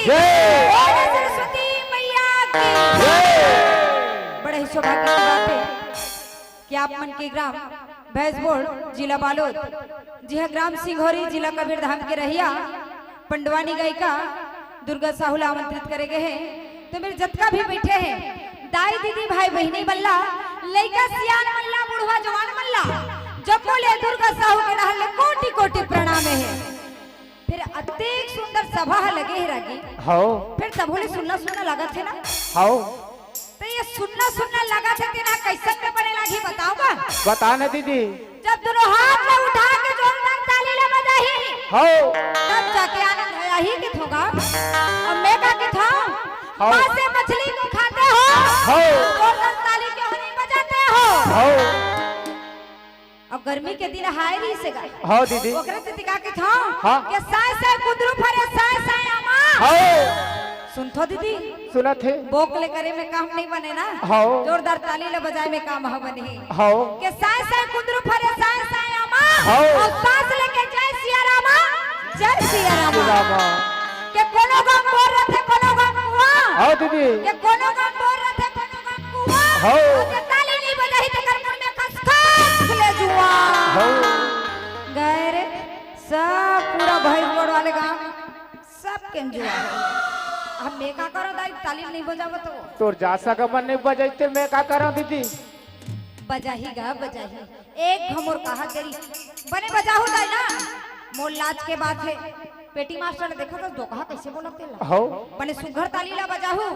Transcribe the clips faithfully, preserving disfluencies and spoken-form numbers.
जय। बोलो सरस्वती मैया की। जय। बड़ा ही सौभाग्य की बात है कि आप मन के ग्राम भैंसबोड़, जिला बालोद, जिहा ग्राम सिंघोरी, जिला कबीरधाम के रहिया पंडवानी गायिका दुर्गा साहू ला आमंत्रित करे गए हैं। तो मेरे जतका भी बैठे हैं, दाई, दीदी, भाई, बहिनी मन ला, लइका, सियान मन ला, बुढ़वा, जवान मन ला, जम्मो ले दुर्गा साहू के डहर ले कोटि कोटि प्रणाम है। फिर अतेक सुंदर सभा ह लगे हे रागी। हव। फिर तभो ले सुन्ना सुन्ना लागत हे ना? हव। त ये सुन्ना सुन्ना लागत हे तेला कइसन में बने लागही बताव गा? बता ना दीदी। जब दूनों हाथ ला उठा के जोरदार ताली ला बजाही। हव। तब जाके आनंद आही कथों गा। अउ मैं का कथों? हव। मांस मछली को खाते हो? हव। जोरदार ताली क्यों नहीं बजाते हो? हव। अब गर्मी के दिन हाय रहिसे गा। हव दीदी। ओकरे सेती का कथों? हाँ। के साय साय कुंदरू फरे, साय साय आमा। हव। सुनथो दीदी? सुनत हे। बोक ले करे में काम नहीं बने ना। हव। जोरदार ताली ले बजाए में काम ह बनही। हव। के साय साय कुंदरू फरे, साय साय आमा। हव। अउ सांस लेके जय सिया रामा, जय सिया रामा। रामा। के कोनो गांव बोर रथे, कोनो गांव कुआं। हव दीदी। के कोनो गांव बोर रथे, कोनो गांव कुआं। हव। अउ जे ताली नहीं बजाही तेकर मुंह में खसखस ले जुआं। हव। गए रे, सब पूरा भैंसबोड़ वाले गांव, सब के जुआं हे। अब मैं का करों दाई, ताली नहीं बजावत हो। तोर जात सगा मन नहीं बजाइस ते मैं का करों दीदी? बजाही गा, बजाही। एक घमोर कहा तेरी। बने बजाहू दाई ना। मोर लाज के बात हे। पेटी मास्टर ने देखा तो दोकहा कइसे बोलत तेला। हव। बने सुघर ताली ला बजाहू।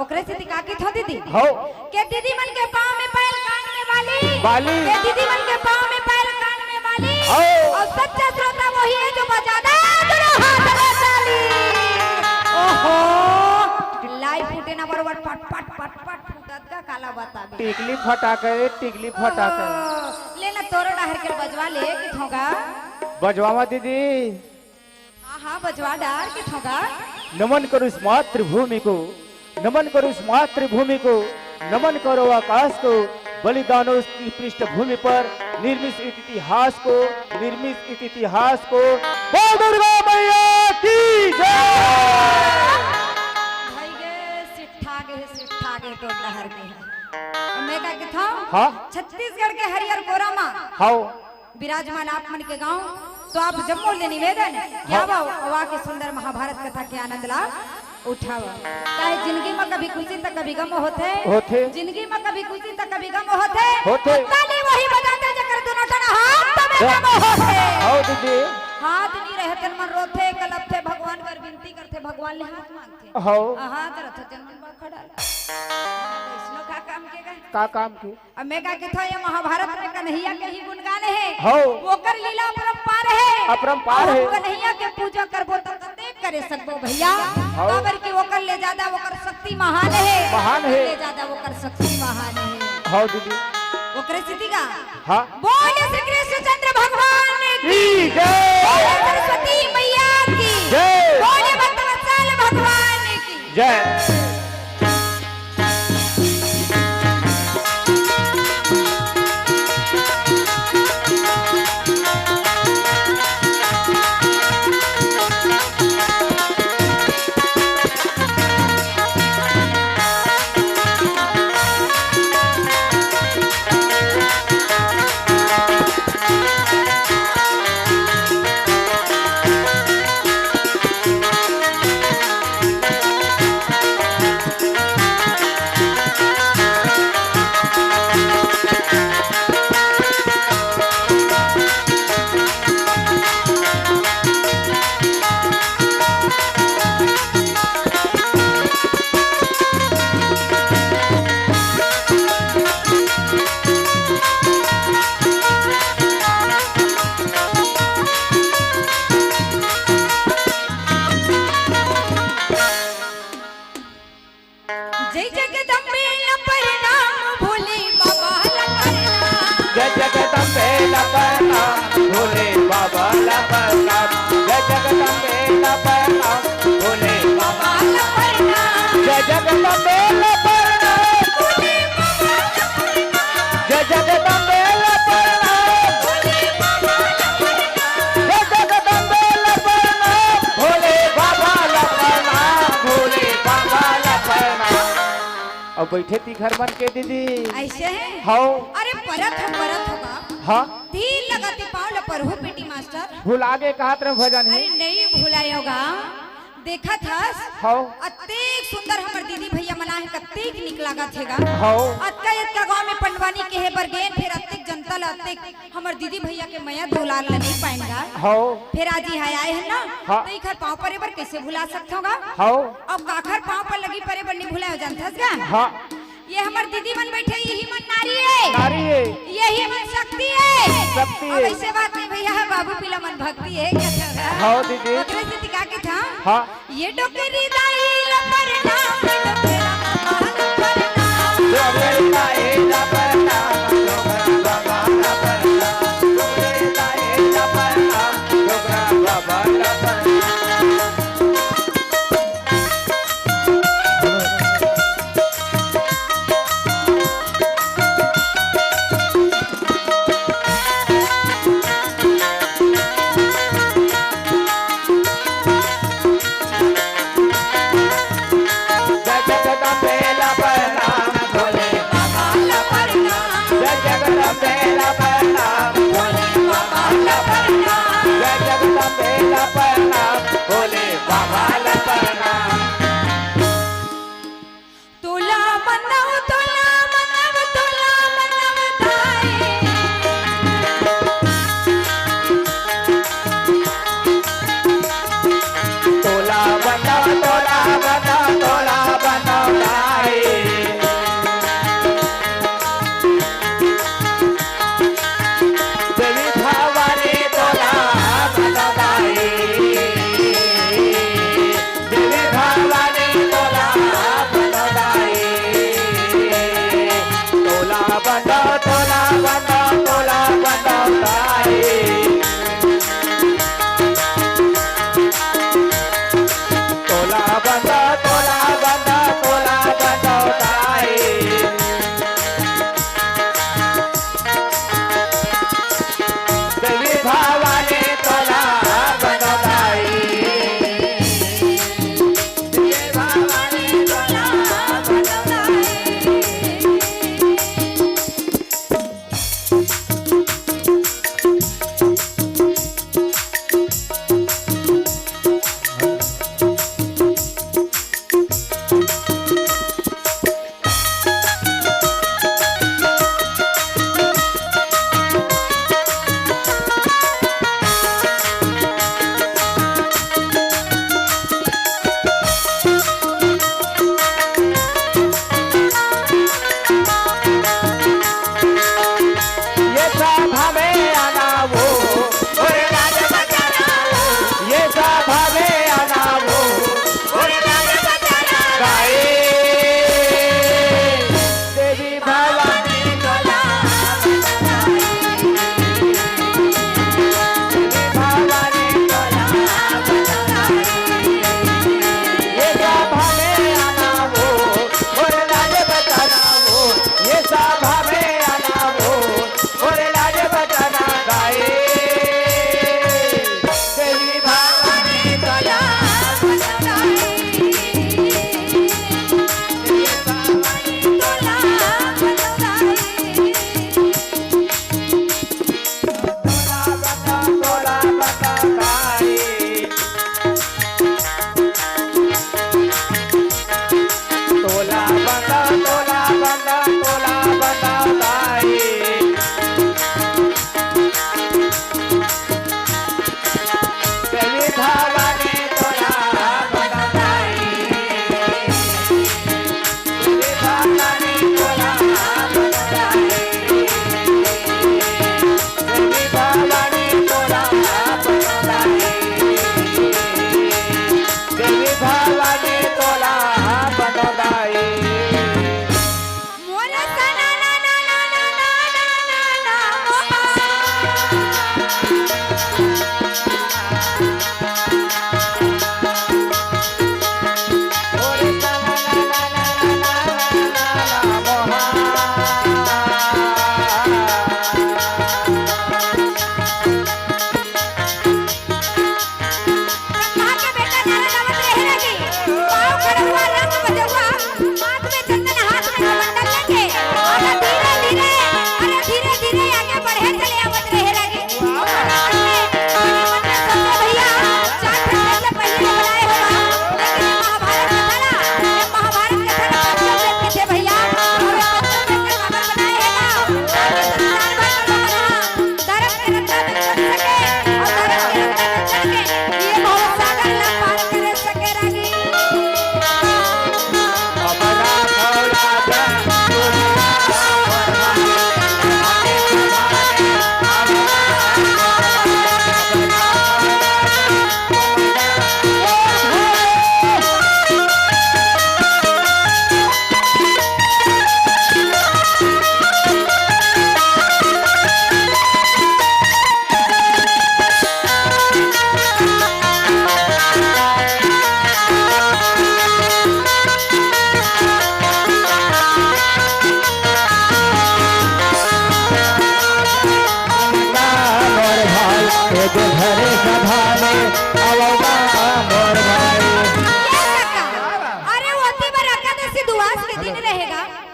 ओकरे सेती का कथों दीदी? हव। के दीदी मन के पाँव में पायल, कान में बाली। बाली। के दीदी मन के पाँव में पायल, कान में बाली। हव। अउ सच्चा श्रोता वही है जो बजाता है दोनों हाथ में ताली। ओहो, लाई फूटे ना बरोबर पट पट पट पट फूटत का काला बताबे। टिकली फटाके, टिकली फटाके। ओहो, ले ना तोरो डहर के बजवा ले कथों गा। बजवावा दीदी। हाँ, हाँ, बजवा डार कथों गा। नमन करो इस मातृभूमि को, नमन करो इस मातृभूमि को, नमन करो आकाश को, बलिदानों की पृष्ठभूमि पर निर्मित इस इतिहास को, निर्मित इस इतिहास को। बोल दुर्गा मैया की जय। भाई गे, सिट्ठा गे, सिट्ठा गे, तो डहर गे। मैं का कथों? हाँ? छत्तीसगढ़ के हरियर गोरा मा। हव। विराजमान आप मन के गांव, तो आप जम्मो ले निवेदन, क्या हाँ। बाव, अवा के सुंदर महाभारत कथा के आनंद ला उठाव। काहे जिंदगी में कभी खुशी त कभी गम होथे। होथे। जिंदगी में कभी खुशी त कभी गम होथे। होथे। ताली वही बजाथे जेकर दोनों ठन हाथ में हाँ। गम होथे। हव दीदी। हाथ नहीं रहे तन मन रोथे, कलपथे, भगवान कर विनती करथे, भगवान ले हाथ मांगथे। हव। आ हाथ रथे तन मन बखड़ा। इसनो का काम के गा? का काम के? अब मैं का कथों, ये महाभारत में कन्हैया के ही गुणगान हे। हव। ओकर लीला अपरंपार हे। अपरंपार अउ हे। कन्हैया के पूजा करबो त कतेक करे सकबो भैया। हव। काबर कि ओकर ले ज्यादा ओकर शक्ति महान हे। महान हे। ओकर ले ज्यादा ओकर शक्ति महान हे। हव दीदी। ओकरे सेती गा। हाँ। बोले श्री कृष्णचंद्र भगवान की। की जय। बोले सरस्वती मैया की। जय। बोले भक्तवत्सल भगवान की। जय। अउ बइठे तीखर मन के दीदी। अइसे हे? हव। अरे परत हो, परत हो गा। हाँ। धीर लगा ते पाँव ल परहू पीटी मास्टर। भुला गे कहत रहे भजन हे। अरे नहीं भुलाय हो गा। देखत हस? हव। अतेक सुंदर हमर दीदी भइया मन आहे, कतेक निक लागत हे गा। हव। अतका, अतका गाँव में पंडवानी केहे बर गेन, फेर अतेक जनता ल अतेक हमर दीदी भइया के मया दुलार ल नइ पाएन गा। हव। फेर आज इहाँ आए हन ना, हाँ। त इखर पाँव परे बर कइसे भुला सकथव गा? हव। अब काखर पाँव पर लगी परे बर नइ भुलाय हो जानथस गा? हाँ। ये हमर दीदी मन बइठे, इही मन नारी हे। नारी हे। इही मन शक्ति हे। शक्ति अब हे। अइसे बात नहीं भइया, बाबू पीला मन भक्ति हे, का कहत हव? हव दीदी। ओकरे सेती का कहिथँव? हाँ। ये डोकरी दाई ला परनाम, डोकरा बाबा ला परनाम। डोकरी दाई ला परनाम, डोकरा बाबा ला परनाम। डोकरी दाई ला परनाम, डोकरा बाबा ला परनाम।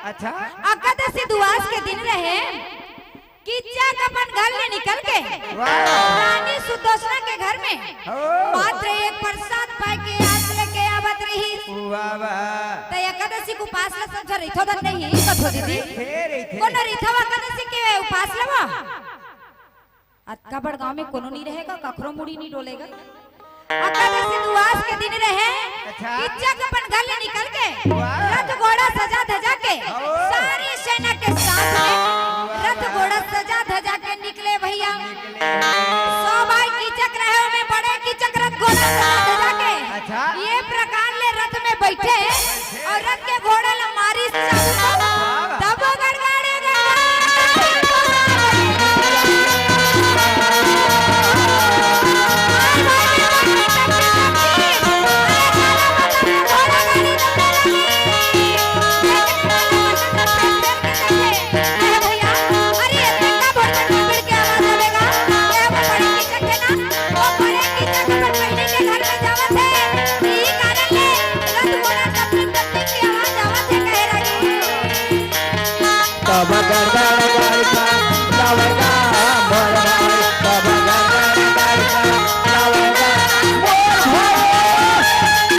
अच्छा। एकादशी दुवास के दिन रहे, कीचक अपन घर ले निकल के वाह। रानी सुदोसना के घर में हो। मात्र एक प्रसाद पाए के आस लेके आवत रहिस। वाह, वाह। त एकादशी के उपास ल सब झन रहिथो धन नहीं, कथो दीदी। रहिथे, रहिथे। कोनो रहिथो एकादशी के उपास ल वो? अतका बड़ गांव में कोनो नहीं रहेगा, कखरो मुड़ी नहीं डोलेगा। एकादशी दुवास के दिन रहे, अच्छा। कीचक अपन घर ले निकल के, वाह। रथ घोड़ा सजा धजा के, ओ। सारी सेना के साथ में रथ घोड़ा सजा धजा के निकले भैया। निकले। सौ भाई कीचक रहे, ओमे बड़े कीचक रथ घोड़ा सजा धजा के, अच्छा। ये प्रकार ले रथ में बैठे और रथ के घोड़ा ला मारिस चाबुक, तब वो गड़गड़े गड़गड़े तब गड़गड़ गड़का लावेगा मोर भाई, तब गड़गड़ गड़का लावेगा मोर भाई। बोलो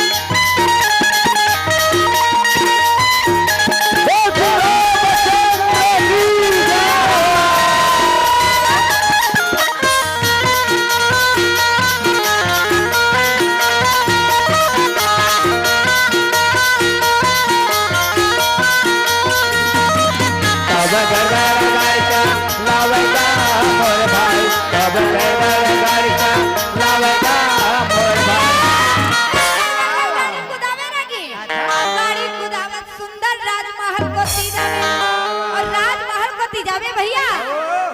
रामचंद्र की जय। तब गड़गड़ गड़का लावेगा मोर भाई, तब गड़गड़ गड़का लावेगा मोर भाई। गाड़ी कुदावे लगी। गाड़ी कुदावत सुंदर राजमहल कोती जावे। और राजमहल कोती जावे भैया।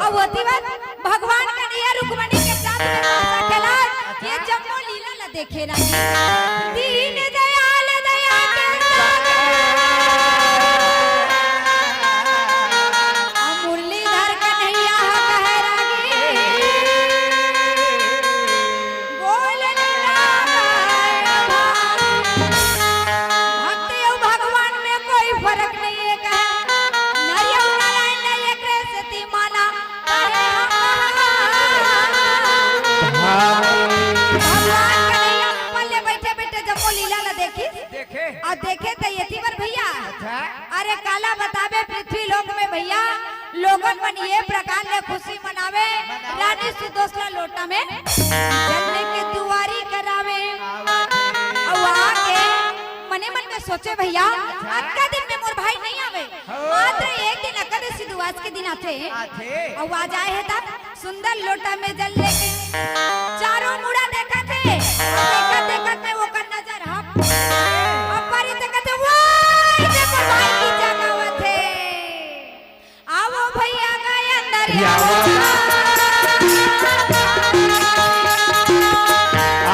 और ओती बर भगवान कन्हैया रुक्मणी के साथ में पासा खेलत ये जम्मो लीला ला देखे रानी। दीन दयाल दया के सागर, मुरलीधर कन्हैया कहे रागी। बोल लीला भाई। भक्त अउ भगवान में कोई फर्क नहीं है कहे। नर अउ नारायण ने एकरे सेती माना। भगवान कन्हैया मन ले बैठे बैठे जम्मो लीला ला देखिस। देखे। अउ देखे त एती बर भैया। अच्छा। अरे काला बताबे पृथ्वी लोक में भैया, लोगन मन ये प्रकार ले खुशी मनावे। मनावे। रानी सुदोसना लोटा में जल लेके दुआरी करावे। आवत हे। अउ आके मने मन में सोचे भैया, अच्छा। अतका दिन में मोर भाई नहीं आवे। हो। मात्र एक दिन एकादशी दुवास के दिन आथे। आथे। अउ आ जाए हे त सुंदर लोटा में जल लेके चारों मुड़ा देखत हे। अउ देखत देखत में ओकर नजर हप। अब परी देखत हे, "वाह, देखो भाई की जगावत हे। आवो भैया का अंदर आवो।"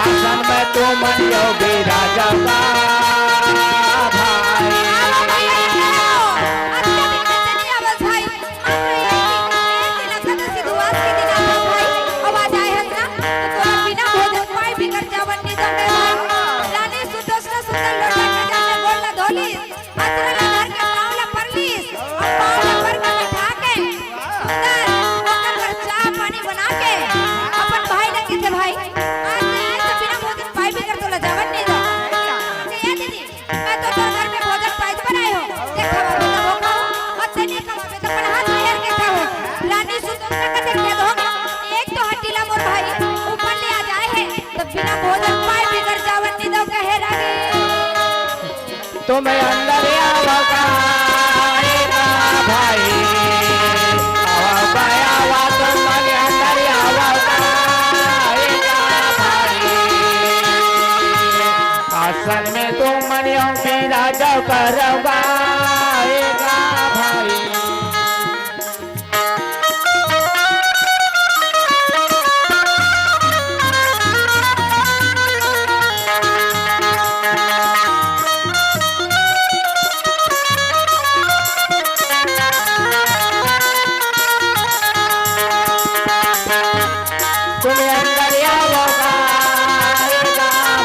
आसन में तुमन यो विराजो भाई। अच्छा दिन में चली आवस भाई। मात्र एक दिन, एक दिन एकादशी दुवास के दिन आथा भाई। अब आ जाए हस ना, तो तोला बिना भोजन पाए बिगड़ जावन नहीं तो मैं भाई। रानी सुदोसना सुंदर लोटा के जाके गोड़ ला धोली। अचरा ला धर के पाँव ला परलिस, अउ पाँव ला पर के बैठा के, सुंदर ओकर बर चाह पानी बना के, अपन भाई ला कहिथे, "भाई, आज नहीं आए तो बिना भोजन पाए बिगड़ तोला जावन नहीं दो।" कहिथे, "ए दीदी, मैं तो तोर घर में भोजन पाए बर आए हों, ते खवाबे तभो खाहूं, अउ ते नहीं खवाबे त अपन हाथ में हेर के खाहूं।" रानी सुदोसना कहिथे, "के दो, एक तो हटिला मोर भाई, ऊपर ले आ जाए हे, त बिना भोजन पाए बिगड़ जावन नहीं दो," कहे रानी। तुम अंदर आवो का, ए का भाई, आवो का, आवो, तुम अंदर आवो का, ए का भाई। आसन में तुम मन यूं विराजो करो का, ए का भाई। तुम अंदर आओगा,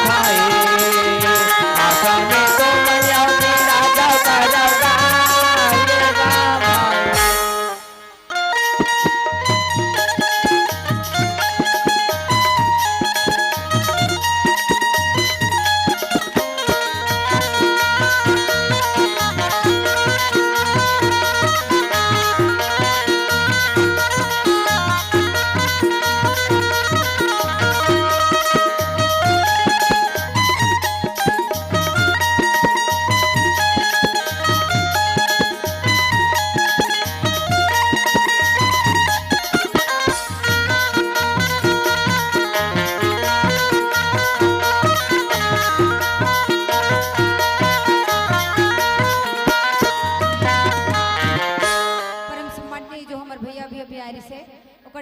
भाई, आसन में तुम यूं विराजो करोगा।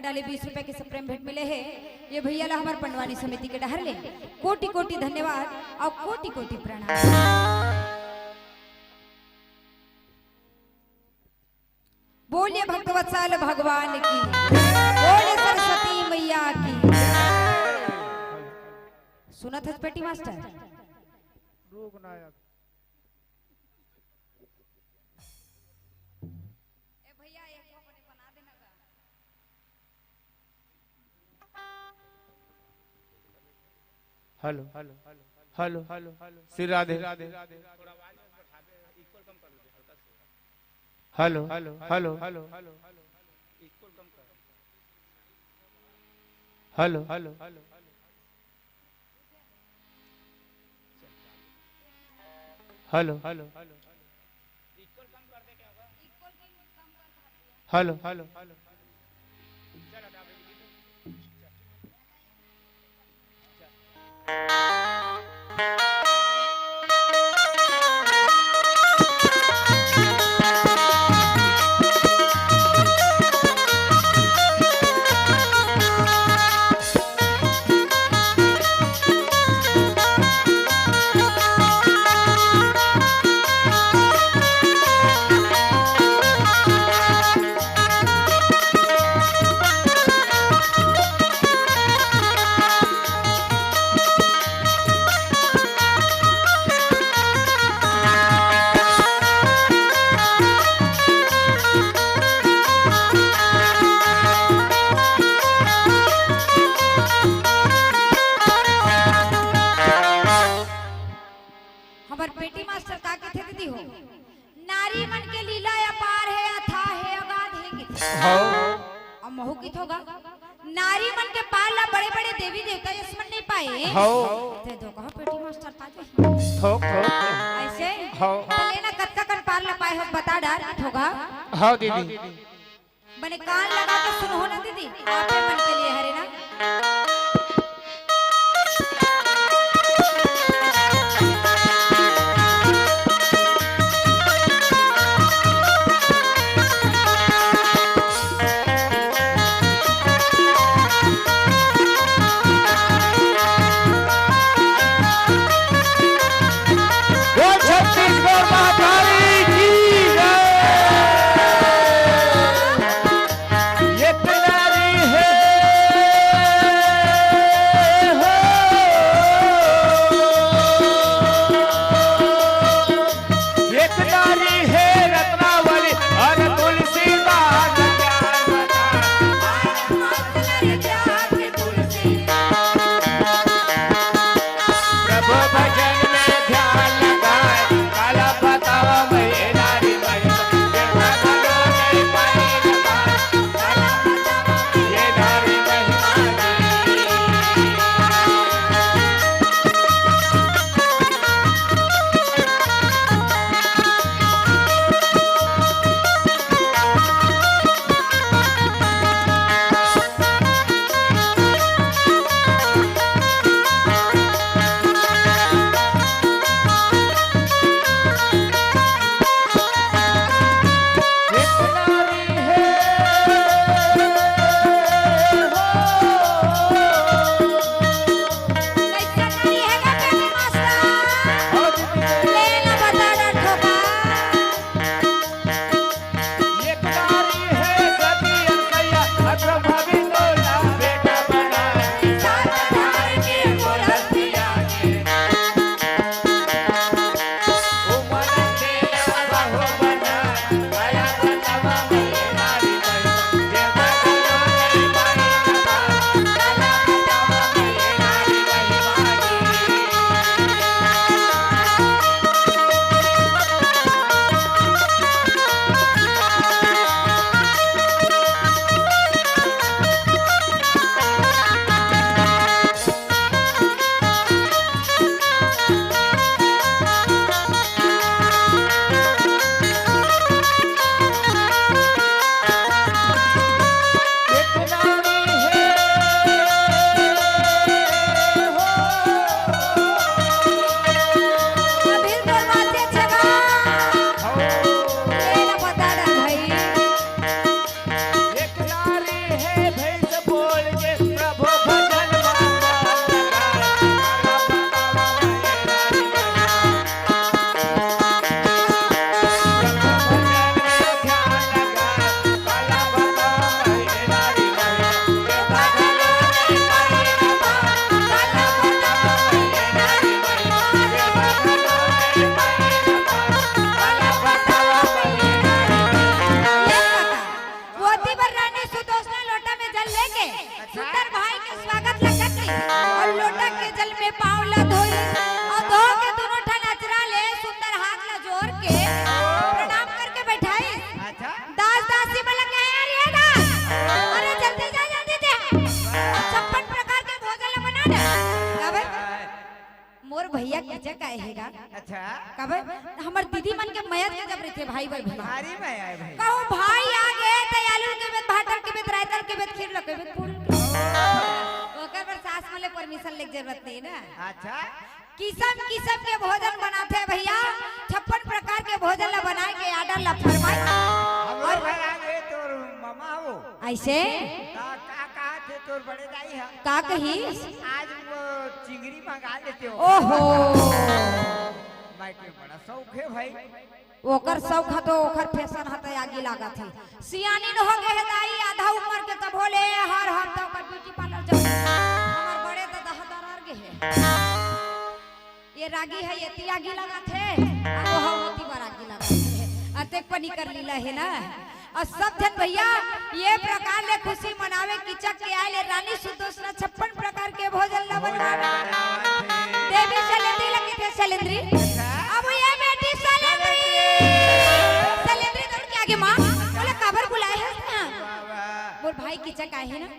वाले बीस रुपए के से प्रेम भेंट मिले हे। ये भैया ला हमर पंडवानी समिति के डहर ले कोटि कोटि धन्यवाद अउ कोटि कोटि प्रणाम। बोलिए भक्तवत्सल भगवान की, बोलिए सरस्वती मैया की। सुनत हस पेटी मास्टर? रुक ना यार। ए भैया, एक ठो बने बना देना गा। Hello, hello, hello, Shri Radhe. Hello, hello, hello, hello, hello, hello, hello, hello, hello. हमर पेटी मास्टर का कथे दीदी हो, नारी मन के लीला अपार हे, अथाह हे, अगाध हे कथे। हव। अब महू किथों गा, नारी मन के पार ला बड़े-बड़े देवी देवता यस मन नइ पाए। हव। ते दो कहो पेटी मास्टर का कही। थोक, थोक। अइसे? हव। त लेना कतका कन पार ला पाए हो, बता डार किथों गा। हव दीदी। बने कान लगा के सुनहू ना दीदी, आपे मन के लिए हरे ना। बोल छत्तीसगढ़ महतारी की जय। ये तेरी है। पाँव ला धोई अउ धो के दुनों ठन अचरा ले सुंदर हाथ ला जोर के प्रणाम करके बैठाई। अच्छा। दास दासी मन ला कहे, "अरे दास, अरे जल्दी जा, जल्दी जा, छप्पन प्रकार के भोजन ला बना दे।" काबर? मोर भैया किचक आए हे गा। अच्छा। काबर? हमर दीदी मन के मया जब रहिथे भाई बर भैया। भारी मया हे भाई। कहूँ भाई आ गे त आलू के बेत, भाटर के बेत, रायता के बेत, खीर ला के बेत, पूरी के बेत। ओकर बर सास मन ले permission लेके जरूरत नहीं ना। अच्छा। किसम किसम के भोजन बनाथे भैया, छप्पन प्रकार के भोजन ला बनाए के order ला फरमाई। हमरो अउ घर आ गे तोर ममा हो। अइसे? का, का, का थे तोर बड़े दाई ह? का कही? आज वो चिंगड़ी मंगा लेते हो। ओहो। मैं के बड़ा शौक हे भाई। ओकर शौक ह तो ओकर fashion ह त आगी लागत हे। सियानिन हो गे हे दाई, आधा उमर के तभो ले हर हफ्ता ओकर beauty parlour जाथे। हमर बड़े ददा ह दरार गे हे। ये रागी ह, एती आगी लगाथे, अउ वो ह ओती बर आगी लगाथे। अतेक पनी कर लीला हे ना। अउ सब झन भैया ये प्रकार ले खुशी मनावे, किचक के आए ले रानी सुदोसना छप्पन प्रकार के भोजन ला बनवावे। देवी सलेंद्री लगे थे सलेंद्री। अब ये बेटी सलेंद्री, सलेंद्री दौड़ के आगे माँ बोले, "काबर बुलाए हे यहाँ?" मोर भाई किचक आए हे ना,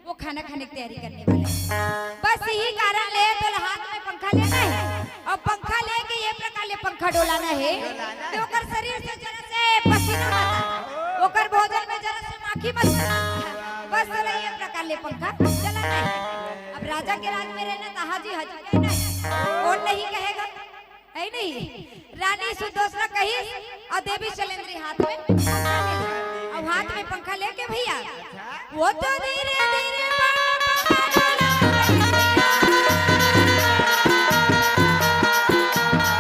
वो खाना खाने की तैयारी करने वाला हे। बस यही कारण ले तो हाथ में पंखा लेना हे अउ पंखा लेके ये प्रकार ले पंखा डोलाना हे। तो ओकर शरीर से जरा से पसीना मत, ओकर भोजन में जरा से माखी मत, बस तोला ये प्रकार ले पंखा चलाना हे। अब राजा के राज में रहना, त हाजी हाजी कहना हे, कौन नहीं कहेगा, है नहीं? रानी सुदोसना कही अउ देवी सलेंद्री हाथ में पंखा ले ली। अब हाथ में पंखा लेके भैया, वो तो धीरे धीरे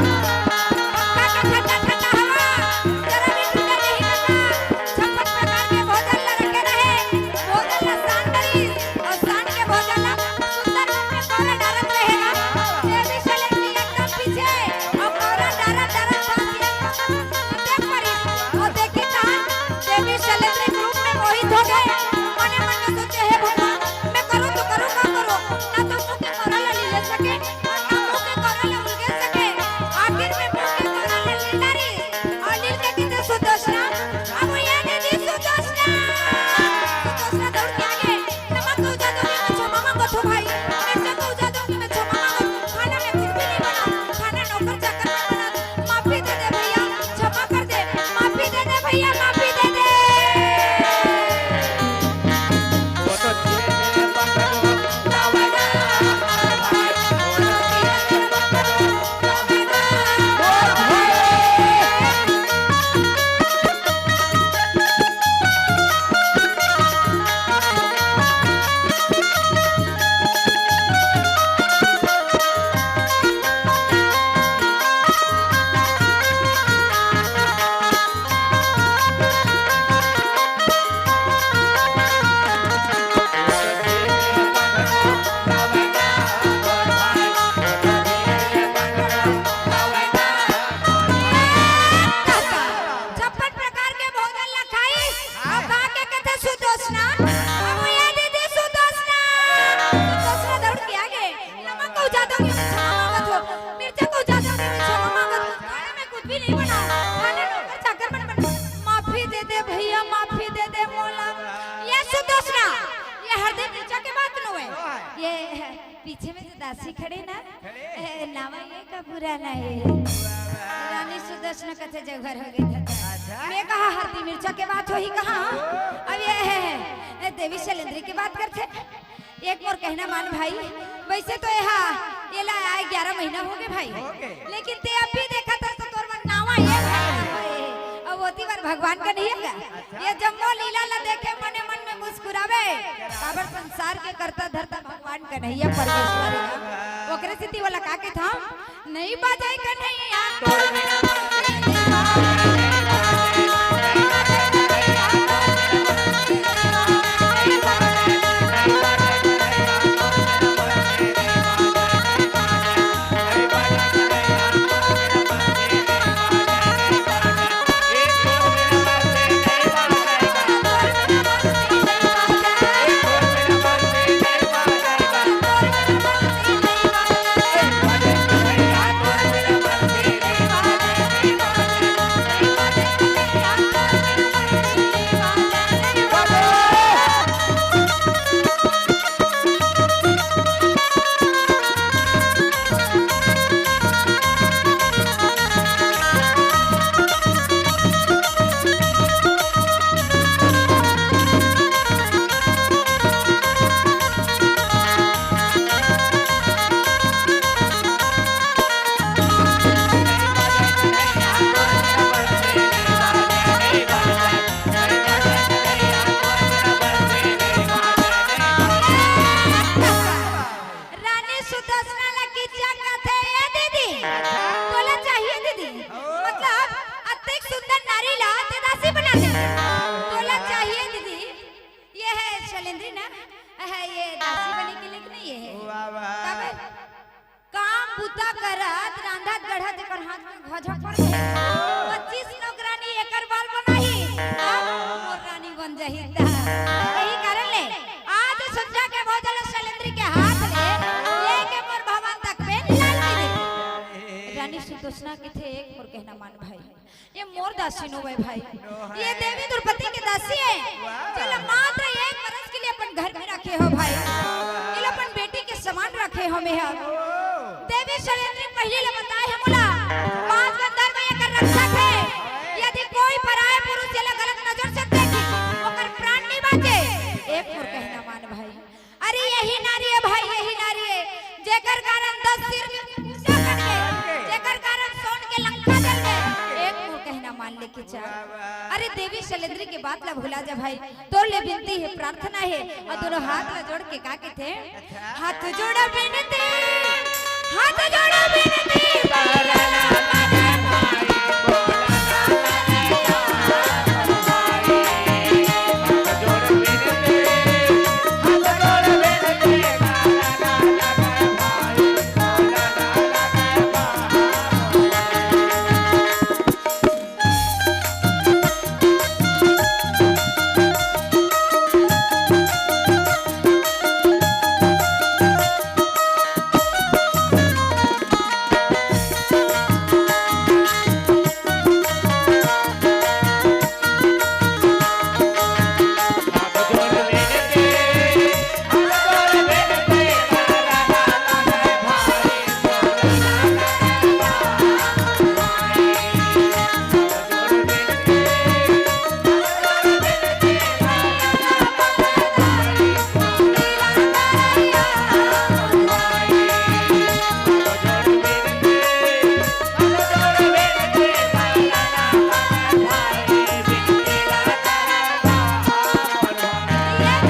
पंखा के ठंडा ठंडा हवा, जरा भी ठंडा नहीं करना। छप्पन प्रकार के भोजन ला रखे रहे, भोजन ला सान करी, अउ सान के भोजन ला सुंदर रूप में कौरा डारत रहे गा। देवी सलेंद्री एकदम पीछे, अउ कौरा डारत डारत सास एकदम देख परी, अउ देखी तहाँ देवी सलेंद्री रूप में मोहित हो गे। मने मन में सोचे, "हे भगवान, मैं करूँ तो करूँ, का करूँ? ना तो मुँह के कौरा ला ले सके, ना मुँह के कौरा ला उलगे सके।" आखिर में मुँह के कौरा ला ले डारी। अउ लील के कथे सुदोसना, अब ये दीदी सुदोसना। सुदोसना दौड़ के आगे, "नमक को उजा दूंगी मैं, क्षमा मांगो थो भाई। मिर्चा को उजा दूंगी मैं, क्षमा मांगो। खाना में कुछ भी नहीं बना, खाना नौकर चाकर में बना। माफी दे दे भैया, क्षमा कर दे, माफी दे दे भैया, माफी दे दे।" छप्पन प्रकार के भोजन ला खाई, अउ खा के कथे सुदोसना, "अब ये दीदी सुदोसना।" सुदोसना दौड़ के आगे, "नमक को उजा दूंगी मैं, क्षमा मांगत हो, मिर्चा को उजा दूंगी मैं, क्षमा मांगत हो, खाने में कुछ भी नहीं बना, खाने नौकर चाकर मन बना, माफी दे दे भैया, माफी दे दे मोला।" ये सुदोसना, ये हरदी मिर्चा के बात नोहे, ये पीछे में जो दासी खड़े ना, खड़े? ए, नावा ये का बुरा ना हे। रानी सुदोसना कथे जौहर हो गे। अच्छा। मैं कहा हरदी मिर्चा के बात होही कहाँ? अब ये हे, ए, देवी सलेंद्री के बात करथे। एक मोर कहना मान भाई, वैसे तो एहा, एला आए ग्यारह महीना हो गे भाई। हो गे। लेकिन ते अभी देखत हस तो तोर मन नावा ये भाई। अब ओती बर भगवान का नहीं हे। ये जम्मो लीला ला देखे मने मन में मुस्कुरावे। काबर संसार के करता धरता भगवान कन्हैया परमेश्वर हे। ओकरे सेती ओला का कहिथन, "नहीं बाजे कन्हैया।" बुता करत, रांधत गढ़त जेकर हाथ में घोंझा पड़ गे। पच्चीस नौकरानी एकर बाल बनाही, अब मोर रानी बन जाही। त यही कारण ले आज संझा के भोजन ल सलेंद्री के हाथ ले लेके मोर भवन तक पे लान के दे। रानी सुदोसना कथे, एक मोर कहना मान भाई, ये मोर दासी नो हे भाई, ये देवी द्रौपदी के दासी हे, जेला मात्र एक बरस के लिए अपन घर में रखे हो भाई, एला अपन बेटी के समान रखे हो मेहर। देवी सलेंद्री पहिली ले बताए हे मोला, पांच गंधर्व एकर रक्षक हे, यदि कोई पराये पुरुष एला गलत नजर से देखी, ओकर प्राण नहीं बांचे। एक मोर कहना मान भाई, अरे यही नारी हे भाई, यही नारी हे, जेकर कारण दस सिर के पूजा कर गे, जेकर कारण सोन के लंका जल गे। एक मोर कहना मान ले के चल। अरे देवी सलेंद्री के बात ला भुला जा भाई, तोर ले बिनती हे, प्रार्थना हे, अउ दूनों हाथ ला जोड़ के का कथे, हाथ जोड़ बिनती, हाथ जोड़ बिनती।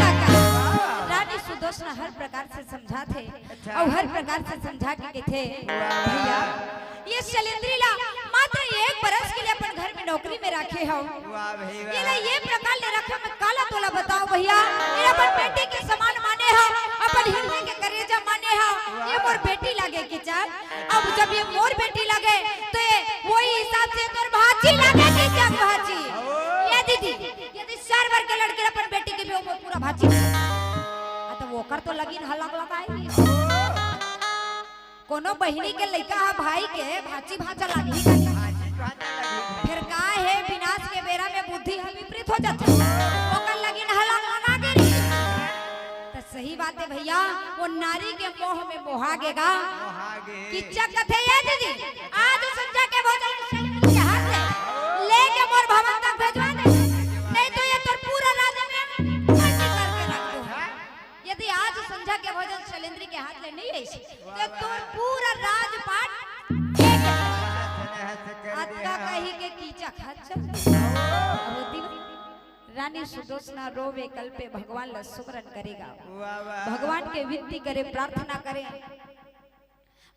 रानी सुदोसना हर प्रकार से समझाथे, अच्छा। अउ हर प्रकार से समझा के कथे, भैया, ये सलेंद्री ला मात्र एक बरस के लिए अपन घर में नौकरी में रखे हो। वाह भाई वाह। ये ला ये प्रकार ले रखे में काला तोला बताओ भैया, ये अपन बेटी के समान माने हो, अपन हिरनी के करेजा माने हो, ये मोर बेटी लागे के चाल। अब जब ये मोर बेटी लागे, तो ये वही हिसाब से तोर भांची लागे के चाल भांची। ये दीदी, यदि चार बार के लड़के अपन बेटी के भी वो पूरा भांची। आ तो ओकर तो लगिन हलक लगाई। कोनो बहिनी के लइका ह भाई के भांची भांचा लागही का नहीं? भांची भांचा लागही। फेर का हे, विनाश के बेरा में बुद्धि ह विपरीत हो जाथे। ओकर लगिन हलक लगा गे रही। त सही बात हे भैया, वो नारी के मोह में मोहा गे गा। मोहा गे। किच्चा कथे ये दीदी, आज संझा के भोजन के हाथ ले, लेके मोर भवन तक भेजवा दे। नहीं तो ये तोर पूरा राज में बंदी करके रख दूं। यदि आज संझा के भोजन सलेंद्री के हाथ ले नहीं आइस, तो तोर पूरा राजपाट एक। अतका कही के कीचक हाथ चल। होती रानी सुदोसना रोवे कलपे भगवान ला सुमरन करे गा। वाह, वाह। भगवान के विनती करे, प्रार्थना करे।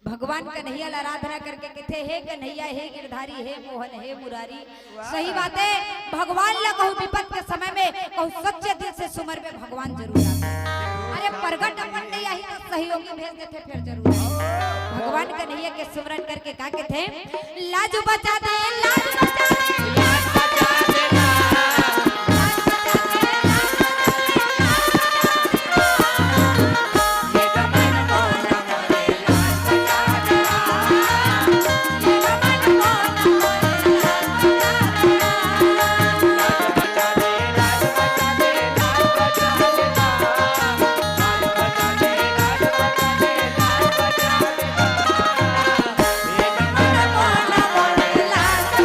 भगवान कन्हैया ला आराधना करके कथे, "हे कन्हैया, हे गिरधारी, हे मोहन, हे मुरारी।" वाह। सही बात हे, भगवान ला कहूँ विपत के समय में कहूँ सच्चे दिल से सुमरबे, भगवान जरूर आथे। अरे, प्रगट अपन नहीं आही तो सहयोगी भेज देथे, फेर जरूर आही। भगवान कन्हैया के सुमरन करके का कथे, "लाज बचा दे, लाज बचा दे, लाज बचा दे, लाज बचा दे, लाज बचा दे, लाज बचा दे।"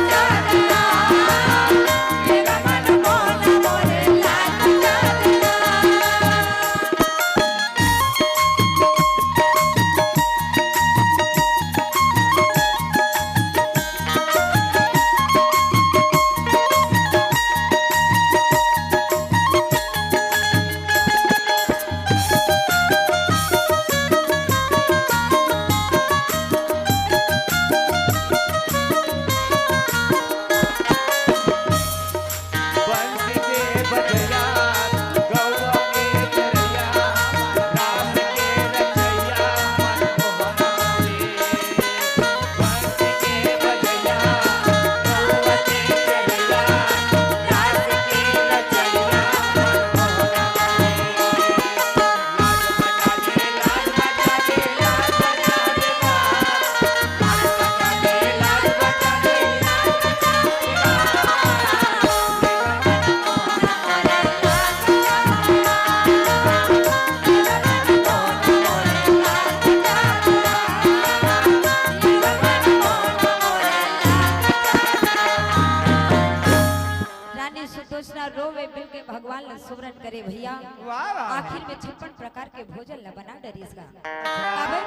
करे भैया। वाह, वाह। आखिर में छप्पन प्रकार के भोजन ला बना डरिस गा। काबर?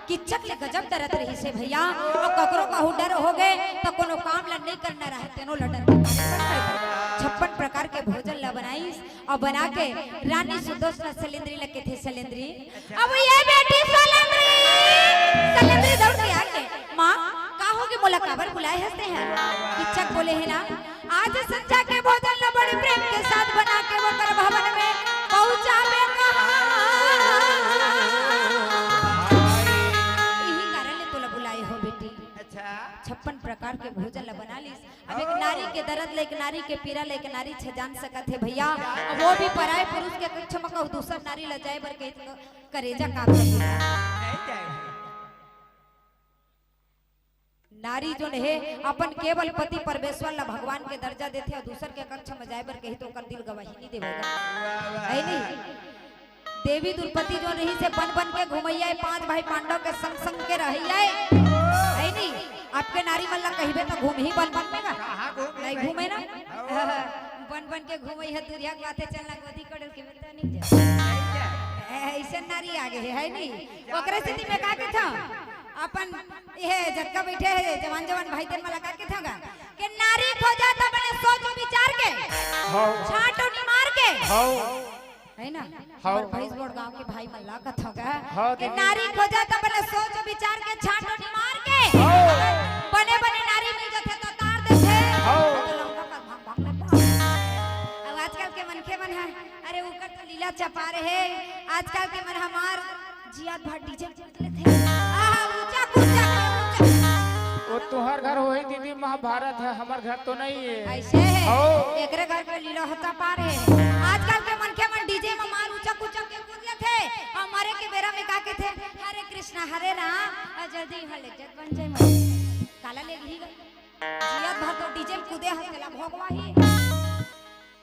किच्चक ले गजब डरत रहिस हे भैया। अउ ककरो कहूँ डर हो गे त कोनो काम ला नइ करना रहय, तेनो ला डर के मारे। छप्पन प्रकार के भोजन ला बनाइस अउ बना के रानी सुदोष ला सलेंद्री ला कथे, सलेंद्री, अब ये बेटी सलेंद्री, सलेंद्री दौड़ के आके, माँ, का होगे, मोला काबर बुलाए हस तें? किच्चक बोले हे ना, आज संझा के भोजन ला बड़े प्रेम के साथ बना के ओकर भवन में पहुँचाबे कहा। इही कारण ले तोला बुलाए हों बेटी। अच्छा। छप्पन प्रकार के भोजन ला बना लिस। अब एक नारी के दरद ले, एक नारी के पीरा ले, एक नारी छे जान सकत हे भैया। अब वो भी पराए पुरुष के कक्ष में कहूँ दूसर नारी ला जाए बर कहे त करेजा कांपत हे। नहीं जाए। नारी जोन हे, अपन केवल पति परमेश्वर ला भगवान के दर्जा देथे अउ दूसर के कक्ष में जाए बर कही त ओकर दिल गवाही नइ देवय गा। वाह, वाह। हे नहीं? देवी द्रौपदी जोन रहिस हे बन बन के घुमइया हे, पांच भाई पांडव के संग संग के रहइया हे। हे नहीं? अब के नारी मन ला कहिबे त घूमही बन बन में गा। कहाँ घूमही नहीं भाई? घूमे ना? हाँ। बन बन के घुमइया, दुरिहा के बाते चलना, गोदी कोड़े ल कहिबे त नहीं जाय। नहीं जाय। ए, अइसन नारी आगे हे, हे नहीं? ओकरे सेती मैं का कथंव, अपन ये जतका बइठे हे जवान जवान भाई तेन मन ला का कथंव गा, के नारी खोजा त बने सोच विचार के, हाँ। छांट निमार के। हाँ। हे ना? हाँ। अउ भैंस बड़ गांव के भाई मन ला कथंव गा, हाँ, के दीदी। नारी खोजा त बने सोच विचार के, छांट निमार के। हाँ। बने बने नारी मिल जथे त तार देथे। हाँ। त लौंडा का भाग भाग लेथे। अब आजकल के मनखे मन हे, अरे ओकर तो लीला चपार हे। आजकल के मन हमार जियात भर डीजे कूद लेथे। आहा, ऊंचा कूद जाथे, ऊंचा। वो तुंहर घर होही दीदी महाभारत हे, हमर घर तो नहीं हे। अइसे हे। हो। एकरे घर के लीला ह चपार हे। आजकल के मनखे मन डीजे में मार ऊंचा कूद के कूद लेथे। अउ मरे के बेरा में का कथे, हरे कृष्णा, हरे राम, अउ जल्दी इहां ले जत बन जाए मर। काला ले गही गा। जियात भर तो डीजे में कूदे हस, तेला भोगवाही।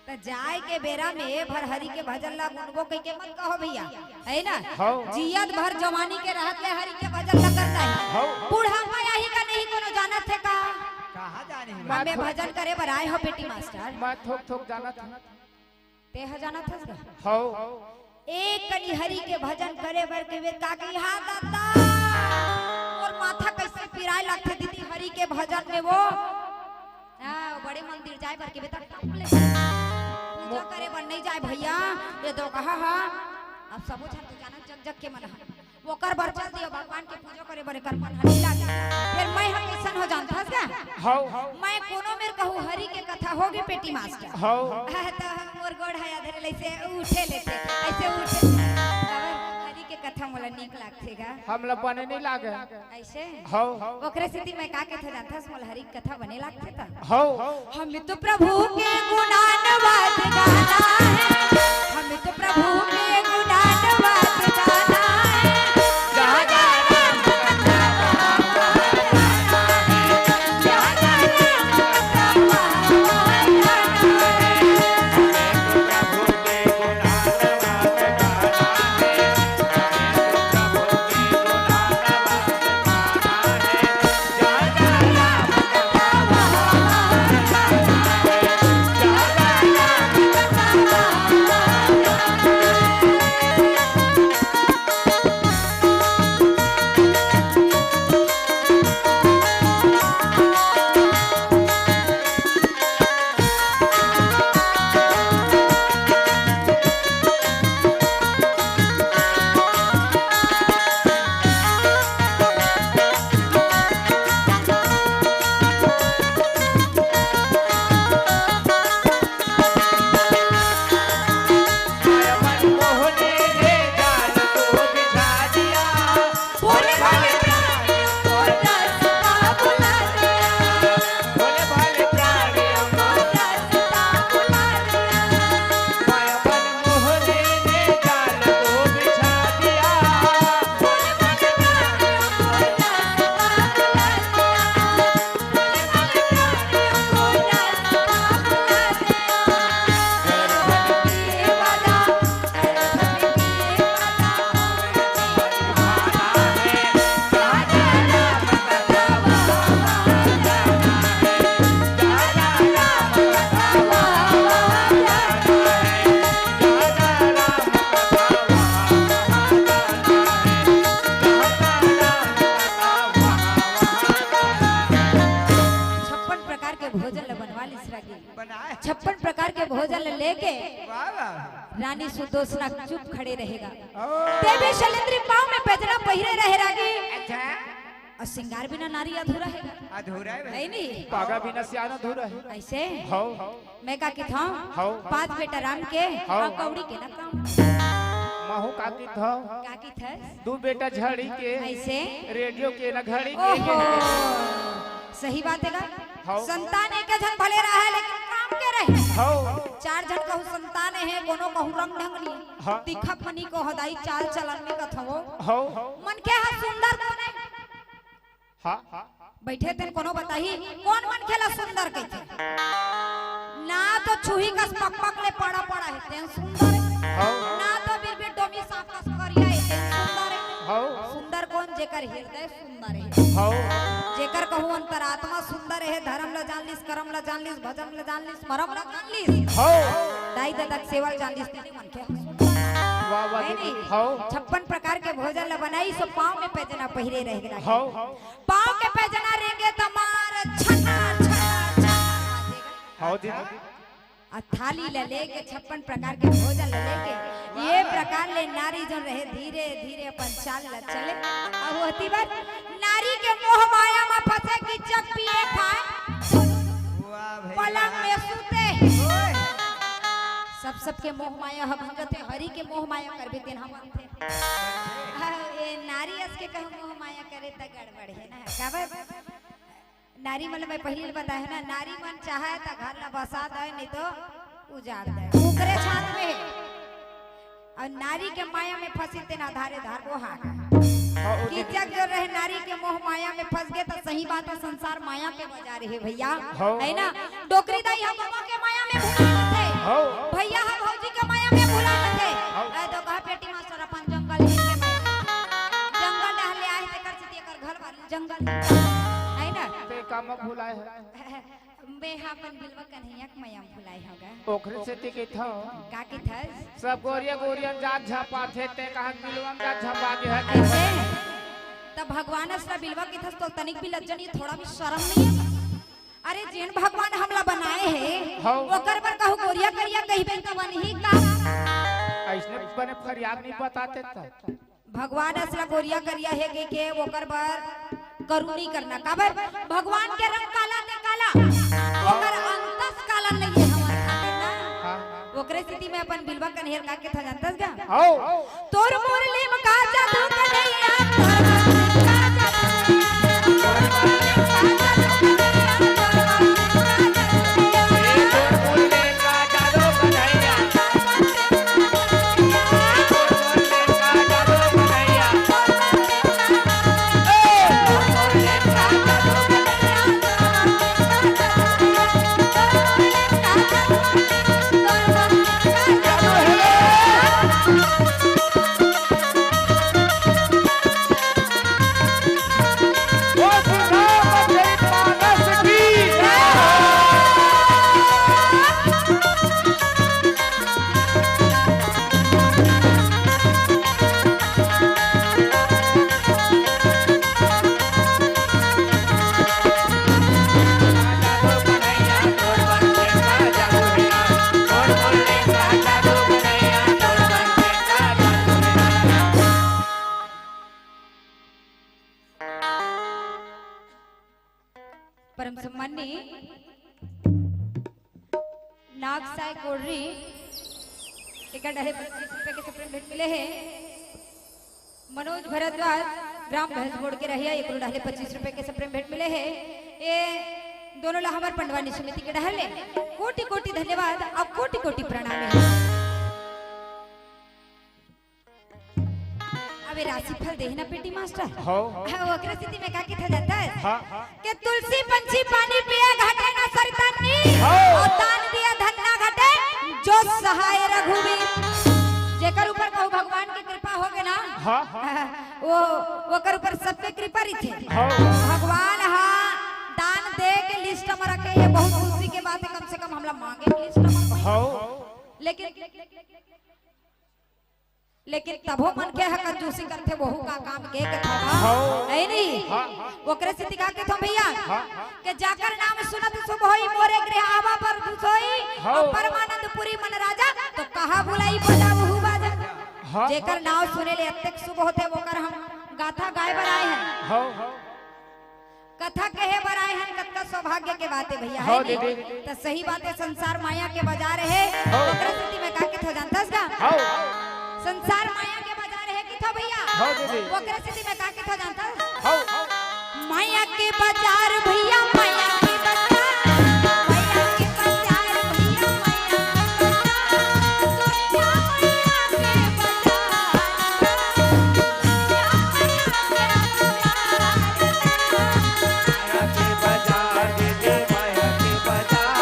त जाए के बेरा में भर हरि के भजन ला गुनबो कहिके मत कहो भैया, हे ना? हौ। जियत भर जवानी के रहत ले हरि के भजन ला करना हे। हौ। बुढ़ापा आही का नहीं कोनो जानत हे का? कहाँ जाने हे? हमें थोक भजन करे बर आए हो बेटी मास्टर। मैं थोक थोक जानत हूँ। तेहा जानत हस का? हौ। एक कनी हरि के भजन करे बर के बेर का कही, हाँ दादा, मोर माथा कैसे पिराए लगथे दीदी हरि के भजन में वो। हाँ, बड़े मंदिर जाए बर के बेटा टप ले। पूजा करे बर नहीं जाए भैया, ये दो कहा हा। अब सबो झन तो जानत जग जग के मन हा। ओकर बर चल दियो भगवान के पूजा करे बर एकर मन हा नहीं लागे। फिर मैं हा कैसन हो जानत हस का? हौ। मैं कोनो मेर कहूँ हरि के कथा होगे बेटी मास्टर। हौ। हाँ, तो मोर गोड़ हा अधरे ले ऐसे उठे लेथे, ऐसे उठे। अब हरि के कथा मोला नीक लागथे गा। हमला बने नहीं लागे। ऐसे? हौ। ओकरे सेती मैं का कथंव जानथस, मोला हरि के कथा बने लागथे त। हौ। हमें तो प्रभु के गुणानुवाद गाना है, हमें तो प्रभु के गुणानुवाद गाना है। जहाँ जहाँ राम कथा वहाँ वहाँ जाना है, जहाँ जहाँ राम कथा वहाँ वहाँ जाना है। छप्पन प्रकार के भोजन ल लेके वाह, वाह। रानी सुदोसना चुप खड़े रहेगा। ओ। देवी सलेंद्री पाँव में पैजना पहिरे रहे रागी। अच्छा। अउ सिंगार बिना नारी अधूरा हे। अधूरा हे भाई। हे नी? पागा बिना सियान अधूरा हे। अइसे? हव। मैं का किथंव? हव। पाँच बेटा राम के, हव। अउ कौड़ी के ना काम। महूँ का किथंव? का किथस? दू बेटा झड़ी के, अइसे? रेडियो के ना घड़ी के। ओहो। सही बात हे ना? हव। संतान एक झन भले रहे, लेकिन काम के रहे। हव। चार झन कहूँ संतान हे, कोनो कहूँ रंग ढंग नहीं। हाँ। दिखत मनी को हदाई चाल चलन में कथवो। हव। मनखे ह सुंदर कोन हे? हाँ। बइठे तेन कोनो बताही, कोन मनखे ला सुंदर कहिथे? ना तो छुही कस पकपक ले पड़ा पड़ा हे, तेन सुंदर हे। हव। ना तो बिरबिर डोमी सांप कस करिया हे, तेन सुंदर हे। हव। सुंदर कोन? जेकर हृदय सुंदर हे। हव। जेकर कहूँ अंतरात्मा सुंदर हे, धरम ला जान लिस, करम ला जान लिस, भजन ला जान लिस, मरम ला जान लिस। हव। दाई ददा के सेवा ला जान लिस, तेने मनखे ह सुंदर हे। वाह, वाह, हे नी? हव। छप्पन प्रकार के भोजन ला बनाइस, पाँव में पैजना पहिरे रहे रागी। हव। पाँव के पैजना रेंगे त मार छना, छना, छना बाजेगा। हव दीदी। अउ थाली ल लेके, छप्पन प्रकार के भोजन ल लेके, ये प्रकार ले नारी जोन रहे, धीरे धीरे अपन चाल ल चले। अउ ओती बर नारी के मोह माया म फंसे कि जब पिए खाए, वाह भैया। पलंग में सूते। ओए। सब सबके मोह माया ह भंगथे, हरि के मोह माया करबे तेन ह बनथे। अउ ये नारी अस के कहूँ मोह माया करे त गड़बड़ हे ना, काबर? नारी मन ल मैं पहिली ल बताए हँव ना, नारी मन चाहे त घर ला बसा दय, नहीं तो उजाड़ दय, ओकरे छात में हे। अउ नारी के माया में फंसिस तेन आधारे धार वो हाथ। हाँ, वो कि तो जग जो रहे नारी के मोह माया में फंस गे, त सही बात हे, संसार माया के बाजार हे भैया, हाँ। हे ना? डोकरी दाई ह बाबा के माया में भुला जथे, हाँ। भैया ह भौजी के माया में भुला जथे। हाँ। ए, तो कहा पेटी मास्टर अपन जंगल ही के माया। जंगल डहर ले आए, तेकर सेती एकर घर वाली जंगल, हे ना? ते का म भुलाए हे? मैं ह अपन बिलवा कन्हैया के मया म भुलाए हँव गा। ओखरे सेती कहिथँव। का कहिथस? सब गोरिया गोरिया जात झपाथे, ते कहाँ बिलवा म जात झपा गे हे। अइसे? त भगवान अस ला बिलवा कहिथस तो तनिक भी लज्जा नहीं, थोड़ा भी शरम नहीं हे? अरे जेन भगवान हमला बनाए हे, हाँ। ओकर बर कहूँ गोरिया करिया कहिबे त बनही का? अइसने बने फरियाद नहीं बताते त। भगवान अस ला गोरिया करिया हे कहिके ओकर बर करू नहीं करना। काबर? भगवान के रंग काला ते काला, ओकर अंतस काला नहीं हे हमर खातिर ना। हाँ। ओकरे सेती मैं अपन बिलवा कन्हैया ल का कहिथँव जानथस गा? हव। तोर मुरली म का जादू कन्हैया, तोर मुरली म का जादू, तोर मुरली म का जादू कन्हैया, तोर मुरली म का जादू। परम सम्माननीय नागसाय कोड़री, एकर डहले पच्चीस रुपया के सुप्रीम भेंट मिले हे। मनोज भारद्वाज, ग्राम भैंसबोड़ के रहइया, एकरो डहले पच्चीस रुपया के सुप्रीम भेंट मिले हे। ए दोनों ला हमर पंडवानी समिति के डहले कोटि कोटि धन्यवाद अउ कोटि कोटि प्रणाम हे। अबे राशिफल देहे ना पेटी मास्टर। हव। हाँ, ओकरे सेती मैं का कहिथँव जानथस? हाँ। के तुलसी पंछी पानी पिए घाटे ना सरिता नीर। हव। अउ दान दिया धन ना घटे जो सहाय रघुवीर। जेकर ऊपर कहूँ भगवान के कृपा होगे ना, हाँ। वो, ओकर ऊपर सबके कृपा रहिथे। हव। भगवान ह दान दे के लिस्ट म रखे, ये बहुत खुशी के बात हे, कम से कम हमला मांगे के लिस्ट म। हव। लेकिन लेकिन तभो मनखे ह कंजूसी करथे, वहू का काम के के थोड़ा। हव। हे नहीं? हाँ, हाँ। ओकरे सेती का कहिथँव भैया? हाँ, हाँ। के जाकर नाम सुनत शुभ होई, मोरे गृह आवा पर खुश होई। हव। परमानंदपुरी मन राजा, तो कहा बुलाई बजावहु बाजा। हव। जेकर नाव सुने ले अतेक शुभ होथे, ओकर हम गाथा गाए बर आए हन। हव। कथा कहे बर आए हन, कतका सौभाग्य के बात हे भैया, हव, हे नहीं? दीदी। त सही बात हे, संसार माया के बाजार हे, हव। ओकरे सेती मैं का कथों जानथस गा? हव। संसार माया के बाजार हे कथों भैया। हव, दीदी। ओकरे सेती मैं का कथों जानथस? हव। माया के बाजार भैया, माया के बाजार, माया के बाजार भैया, माया के बाजार,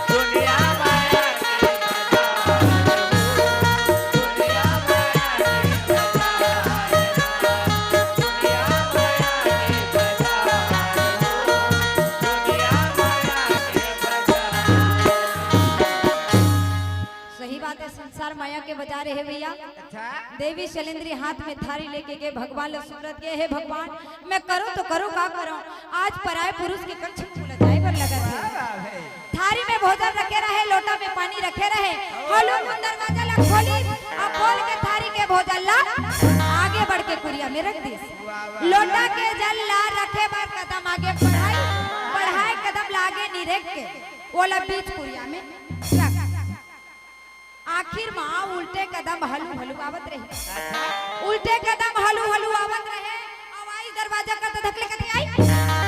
दुनिया माया के बाजार। सही बात हे, संसार माया के बाजार हे भैया। अच्छा। देवी शैलेंद्री हाथ में थारी लेके गे, भगवान ल सुमरत गे, हे भगवान, मैं करूं तो करूं का करूं, आज पराए पुरुष के कक्ष में फूल जाए बर लगत हे। वाह, वाह, हे। थारी में भोजन रखे रहे, लोटा में पानी रखे रहे, हलुक मन दरवाजा ला खोलिस, अउ खोल के थारी के भोजन ला आगे बढ़ के कुरिया में रख दिस। वाह, वाह। लोटा के जल ला रखे बर कदम आगे बढ़ाइस, बढ़ाए कदम ला आगे निरेख के ओला बीच कुरिया में रख। आखिर मा उल्टे कदम हलू हलू आवत रहे। उल्टे कदम हलू हलू आवत रहे। अउ आइस दरवाजा करा त धक ले कथे आई।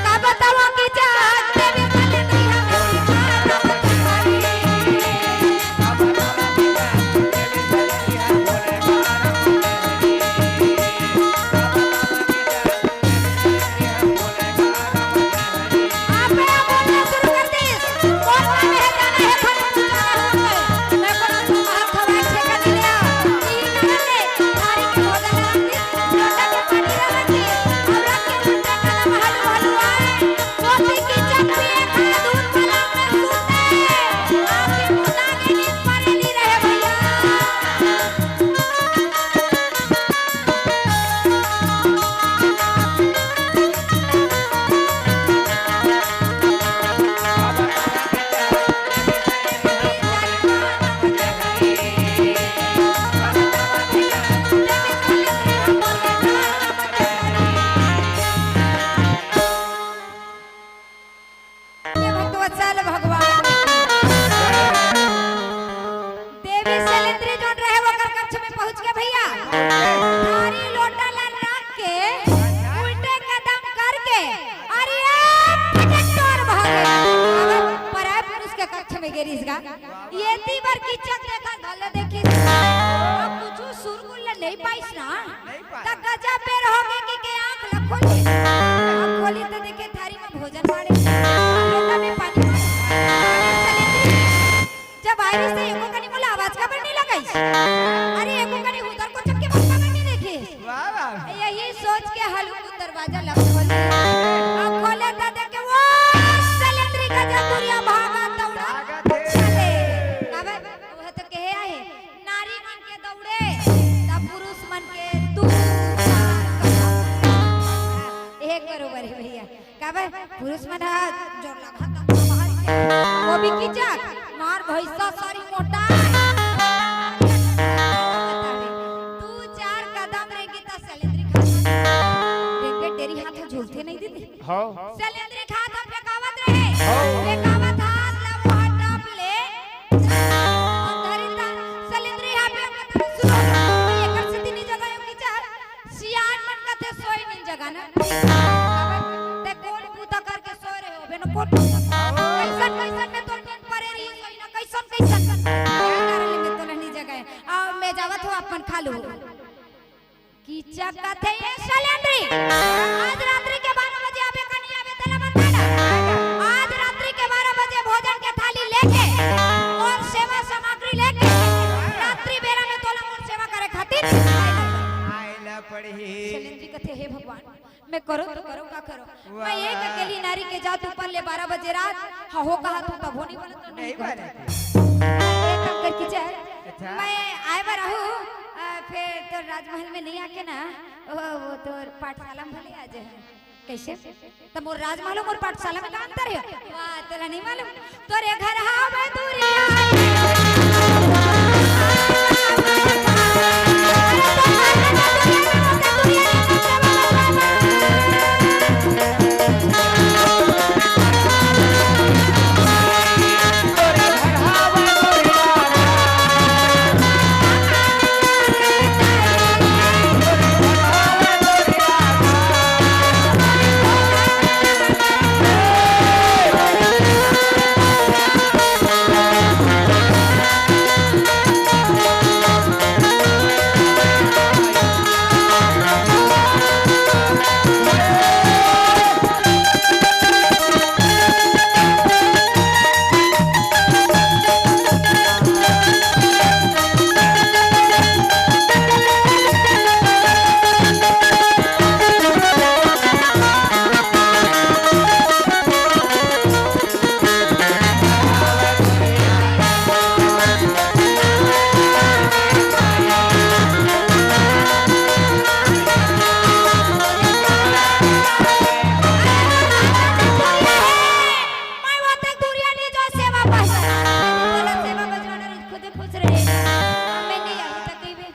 का बतावंव कि जात देवी बने नहीं हम। आपे आप बोलना शुरू कर दिस। कोन मा में हे जाना हे, फल पूजा ना होत हे। मैं कोनो सुबह खवाए ठेका नहीं लिया। ई नरक के थारी के भोजन ला रख दिस, लोटा के पानी ला रख दिस। अब रख के उल्टे कदम हलू हलू आए। गोपी की चप्पी एक हाथ दूध पलंग में सूते। आँखी मुंदा के नींद परे नहीं रहे भैया। ये भक्तवत्सल भगवान। देवी सैलेंद्री जोन रहे, ओकर कक्ष में पहुंच के भैया, थारी लोटा ला रख के, उल्टे कदम करके, अरे ए फटक तोर भागे। अब पराए पुरुष के कक्ष में गे रिहिस गा। एती बर किचक देखा, धल देखिस। अब कुछु सुरगुल ल नहीं पाइस ना। त गजब बेर होगे कि के आँख ल खोली। आँख खोली त देखे थारी में भोजन माड़े, लोटा में पानी माड़े। जब आए रिहिस त एको कनी मोला आवाज काबर नहीं लगाइस? कीचक, मार भैंसा सारी मोटा। दू चार कदम रेंगे त सलेंद्री खा। रेंगे डेरी हाथ झूलथे नहीं दीदी। हाँ। सलेंद्री खा त फेंकावत रहे। हाँ। फेंकावत हाथ ला वो हटाप ले। अंधारी ता सलेंद्री हा पे शुरू हो गया। एकर से तीन जगह यूं कीचक। सियान मन कथे सोए नीन जगह ना। ते कोन बूता करके सोए रहे होबे ना, कोन बूता? कइसन कइसन में तोर नींद परे रही, सोई ना कइसन कइसन। का कारण ले में तोला नीन जगह है? आ, मैं जावत हूँ, अपन खा लूँ। कीचक कथे ये सलेंद्री। आज रात्रि के बारह बजे आबे का नहीं आबे, तेला बता ना। आज रात्रि के बारह बजे भोजन के थाली लेके और सेवा सामग्री लेके रात्रि बेरा में तोला मोर सेवा करे खातिर आए ला पड़ही। सलेंद्री कथे, हे भगवान, मैं करो तो करो, का करो? वाह, मैं एक वाह। अकेली नारी के जात ऊपर ले बारह बजे रात, हाँ, हो कहा तू तब हो नहीं बोला तो नहीं नहीं बोला। बोला। एक काम कर कीचक, अच्छा। मैं आए बार आहूँ, आ, फिर तो राजमहल में नहीं आके ना, वो, वो तो पाठशाला में भले आ जाए। कैसे? त मोर राजमहल अउ मोर पाठशाला में का अंतर हे? वाह, तोला नहीं मालूम? तोरे घर हावय दूरिया। मैं वो तक दूरिया नहीं जो सेवा पास। बोला सेवा बजवाना रोज खुद खुश रहे। मैं नहीं आई तक ही भी।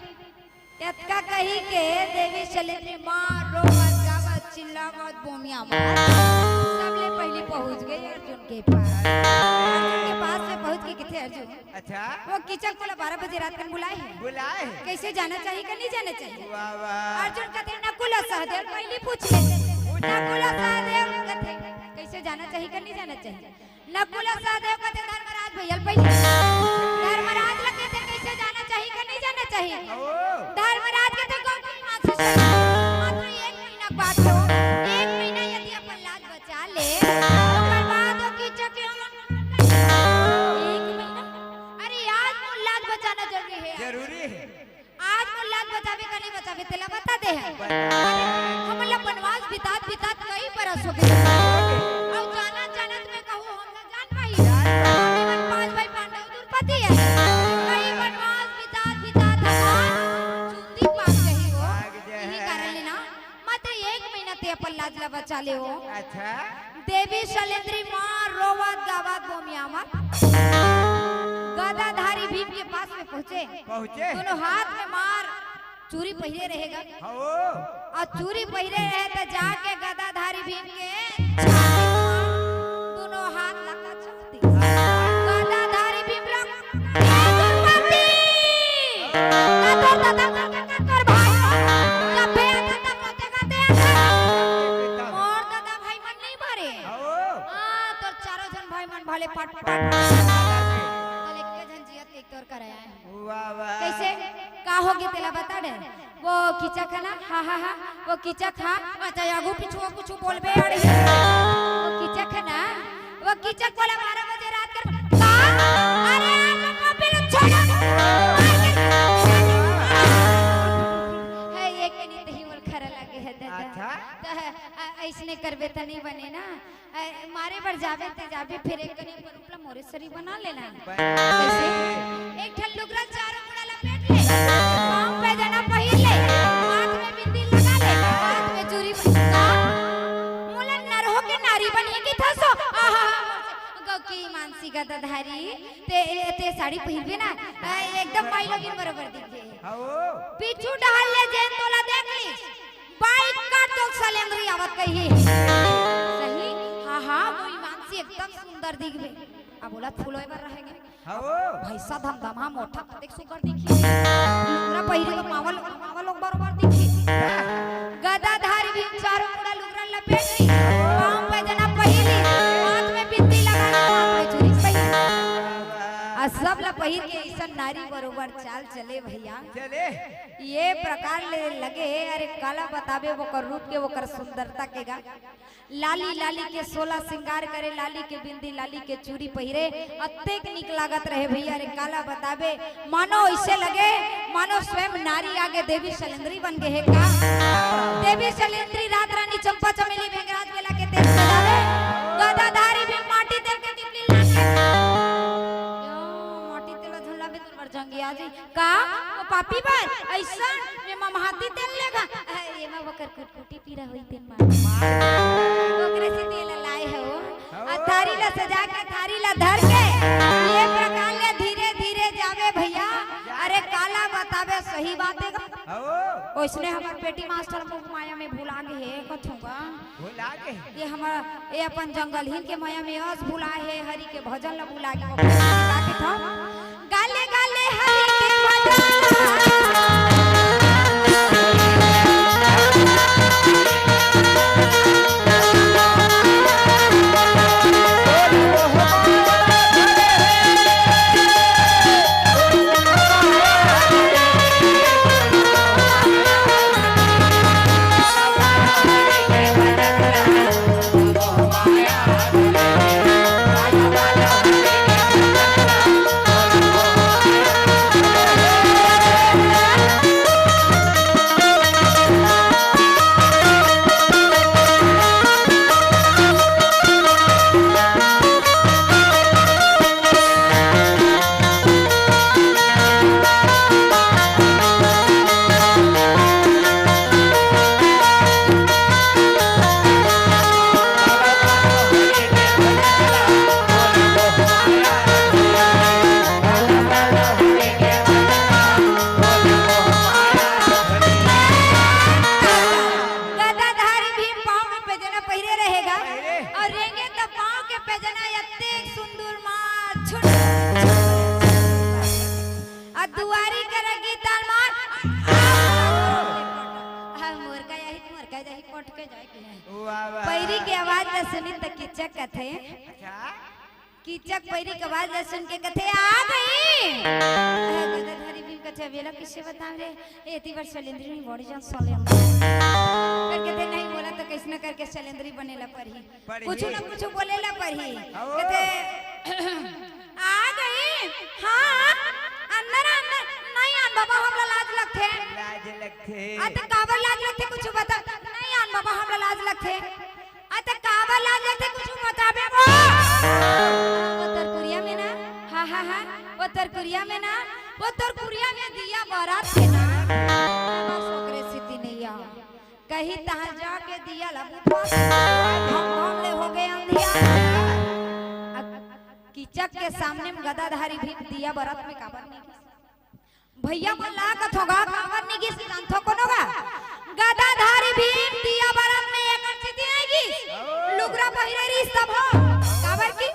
यतका कही के देवी सलेंद्री माँ रोवत गावत चिल्लावत बोमियावत सबले पहली पहुँच गई अर्जुन के पास। अर्जुन के पास में पहुँच के किथे अर्जुन? अच्छा। वो कीचक मोला बारह बजे रात कन बुलाए हे। बुलाए हे। कैसे जाना चाहिए का नहीं जाना चाहिए? वाह, वाह। अर्जुन कथे नकुल सहदेव पहली पूछ ले। पूछ। नकुल सहदेव कथे कैसे जाना चाहिए का नहीं जाना चाहिए? नकुल सहदेव कथे धर्मराज भैया ल पहली। धर्मराज ल कथे कैसे जाना चाहिए का नहीं जाना चाहिए? ओ। धर्मराज कथे गौ के माँ से मात्र एक महीना के बात हो। एक महीना यदि अपन लाज बचा ले, ओकर बाद वो कीचक के हम एक महीना। अरे, आज मोर लाज बचाना जरूरी हे। जरूरी हे। आज मोर लाज बचाबे का नहीं बचाबे, तेला बता दे हे। बता। अरे, हमन ला बनवास बितात बितात कई बरस हो गए। अउ जानत जानत में कहूँ हम ना जान पाही। जान पाही। हमन पांच भाई पांडव दुर्पति हे। कई बनवास बितात बितात हमार चुंदी पाक गई हो। पाक जाए। यही कारण ले ना मात्र एक महीना ते अपन लाज ला बचा ले हो। अच्छा। देवी सलेंद्री माँ रोवत गावत बोमियावत गदाधारी भीम के पास में पहुँचे। पहुँचे। दोनों हाथ में मार चूरी पहिरे रहेगा। हाँ। अउ चूरी पहिरे रहे त जाके गदाधारी भीम के छाती में दोनों हाथ लगा छाती। गदाधारी भीम रख, ए दुर्पति! ना तोर दादा मर के, ना तोर भाई मर के, जब बे आता तब रोते गाते आता। मोर दादा भाई मन नहीं मरे। आओ। हाँ, तोर चारों झन भाई मन भले पट पट। तले के झन जियत एक तोर करे आए। वाह, वाह। कैसे? का होगे तेला बता दे। वो कीचक हे ना? हाँ, हाँ, हाँ। वो कीचक, हाँ। अच्छा, आगू पीछू कुछ बोलबे अड़ी। वो कीचक हे ना? वो कीचक बोला बारह बजे रात कर। का? अरे, आज हम बिल छोड़ा। हे, एक मिनट ही मोर खरा लागे हे दादा। अच्छा। त, अ, अइसने करबे त नहीं बने ना। अ, मारे बर जाबे ते जाबे, फिर एक कनी पर उपला मोरे सरी बना लेना। बना। कैसे? एक ठन लुगरा चारों मुड़ा लपेट ले, पाँव पैजामा पहिर ले, माथ में बिंदी लगा ले, हाथ में चूरी बन-, का? मोला नरहो के नारी बनी की थसो? आहा, गौ की ईमान मासी गदाधारी, ते, ते साड़ी पहिरबे ना, आ, एकदम माईलोगिन बरोबर दिखबे। हाँ ओ। पीछू डहर ले जेन तोला देख ली, बाइक काट तो सलेंदरी आवत कही। सही? हाँ, हाँ, मोरी मानसी एकदम सुंदर दिखबे। अब बोला फुलोय बर रहेंगे। हाँ ओ। भैंसा धमधमा मोटा कतेक सुंदर दिखी। पूरा पहिरे के मावल, मावल लोग बरोबर दिखी। गदाधारी भीम चारों मुड़ा लुगरा लपेट ली, पाँव पे जना पहिली, हाथ में बिंदी लगा ली, हाथ में चूड़ी पहिली। आ सब ला पहिर के अइसन नारी बरोबर चाल चले भैया। चले। ये प्रकार ले लगे हे, अरे काला बताबे ओकर रूप के, ओकर सुंदरता के गा। लाली, लाली के सोला सिंगार करे, लाली के बिंदी, लाली के चूड़ी पहिरे, अतेक निक लागत रहे भैया रे, काला बताबे। मानो ऐसे लगे, मानो स्वयं नारी आगे देवी सलेंदरी बन गे हे का। देवी सलेंदरी रात रानी चंपा चमेली बेंगराज बेला के तेल सजावे, गदाधारी भी माटी तेल के टिपली लागे। यो, माटी तेल झुल्ला में तुलवर जंगिया जी। का? वो पापी बर? अइसन? ये ममहाती तेल लेगा? अ, ये मा वकर कुटकुटी पीरा होई तेन मा। ओकरे से तेल लाए हो। हाँ। आ थारी ला सजा के, थारी ला धर के, ये प्रकार ले धीरे धीरे जावे भैया। अरे काला बताबे सही बात हे गा। हाँ। ओइसने हमर बेटी मास्टर मुख माया में भुला गे हे, कथूंगा। भुला गे। ये हमर, ये अपन जंगलहीन के मया में अस भुलाए हे, हरि के भजन ल भुला गे। ओकर का कथंव? गाले गाले हरि के भजन। गदाधारी भीम पाँव में पैजना पहिरे रहे गा, पहिरे। अउ रेंगे त पाँव के पैजना अतेक सुंदर मार छुट। आ दुआरी करा गीत ताल मार। आ, मोर का यही, मोर का यही कोट के जाए के हे। वाह, वाह। पैरी के आवाज ला सुनी त किचक कथे। अच्छा। कीचक पैरी के आवाज ला सुन के कथे, "आ गई।" अहे, गदाधारी भीम कथे, "अब एला कइसे बतावं रे? एती बर सलेंदरी नहीं, बड़ी जान सलेंदरी।" करके कथे, "नहीं बोला तो कइसने करके सलेंदरी बने ला परही। परही। कुछु न कुछु बोले ला परही।" हाँ। कथे, "आ गई? हाँ, अंदर आ, अंदर।" "नहीं आन बाबा, हमला लाज लगथे।" लाज लगथे। "आ, त काबर लाज लगथे, कुछु बता।" "नहीं आन बाबा, हमला लाज लगथे।" "अ, त काबर लाज लगथे, कुछु बताबे वो?" "वो तोर कुरिया में ना, हाँ, हाँ, हाँ, वो तोर कुरिया में ना, वो तोर कुरिया में दिया बरत हे ना।" बस ओकरे सेती नइ आ। कहीं तहाँ जाके दिया ला बुतवा, हम, हम ले हो गे अंधिया। अब कीचक के सामने में गदाधारी भीम दिया बरत में काबर नइ गिस? भैया मन ला कथों गा, काबर नइ गिस जानथो कोनो गा? गदाधारी भीम दिया बरत में एकर सेती नइ गिस। लुगरा पहिरे रिहिस तभो। काबर कि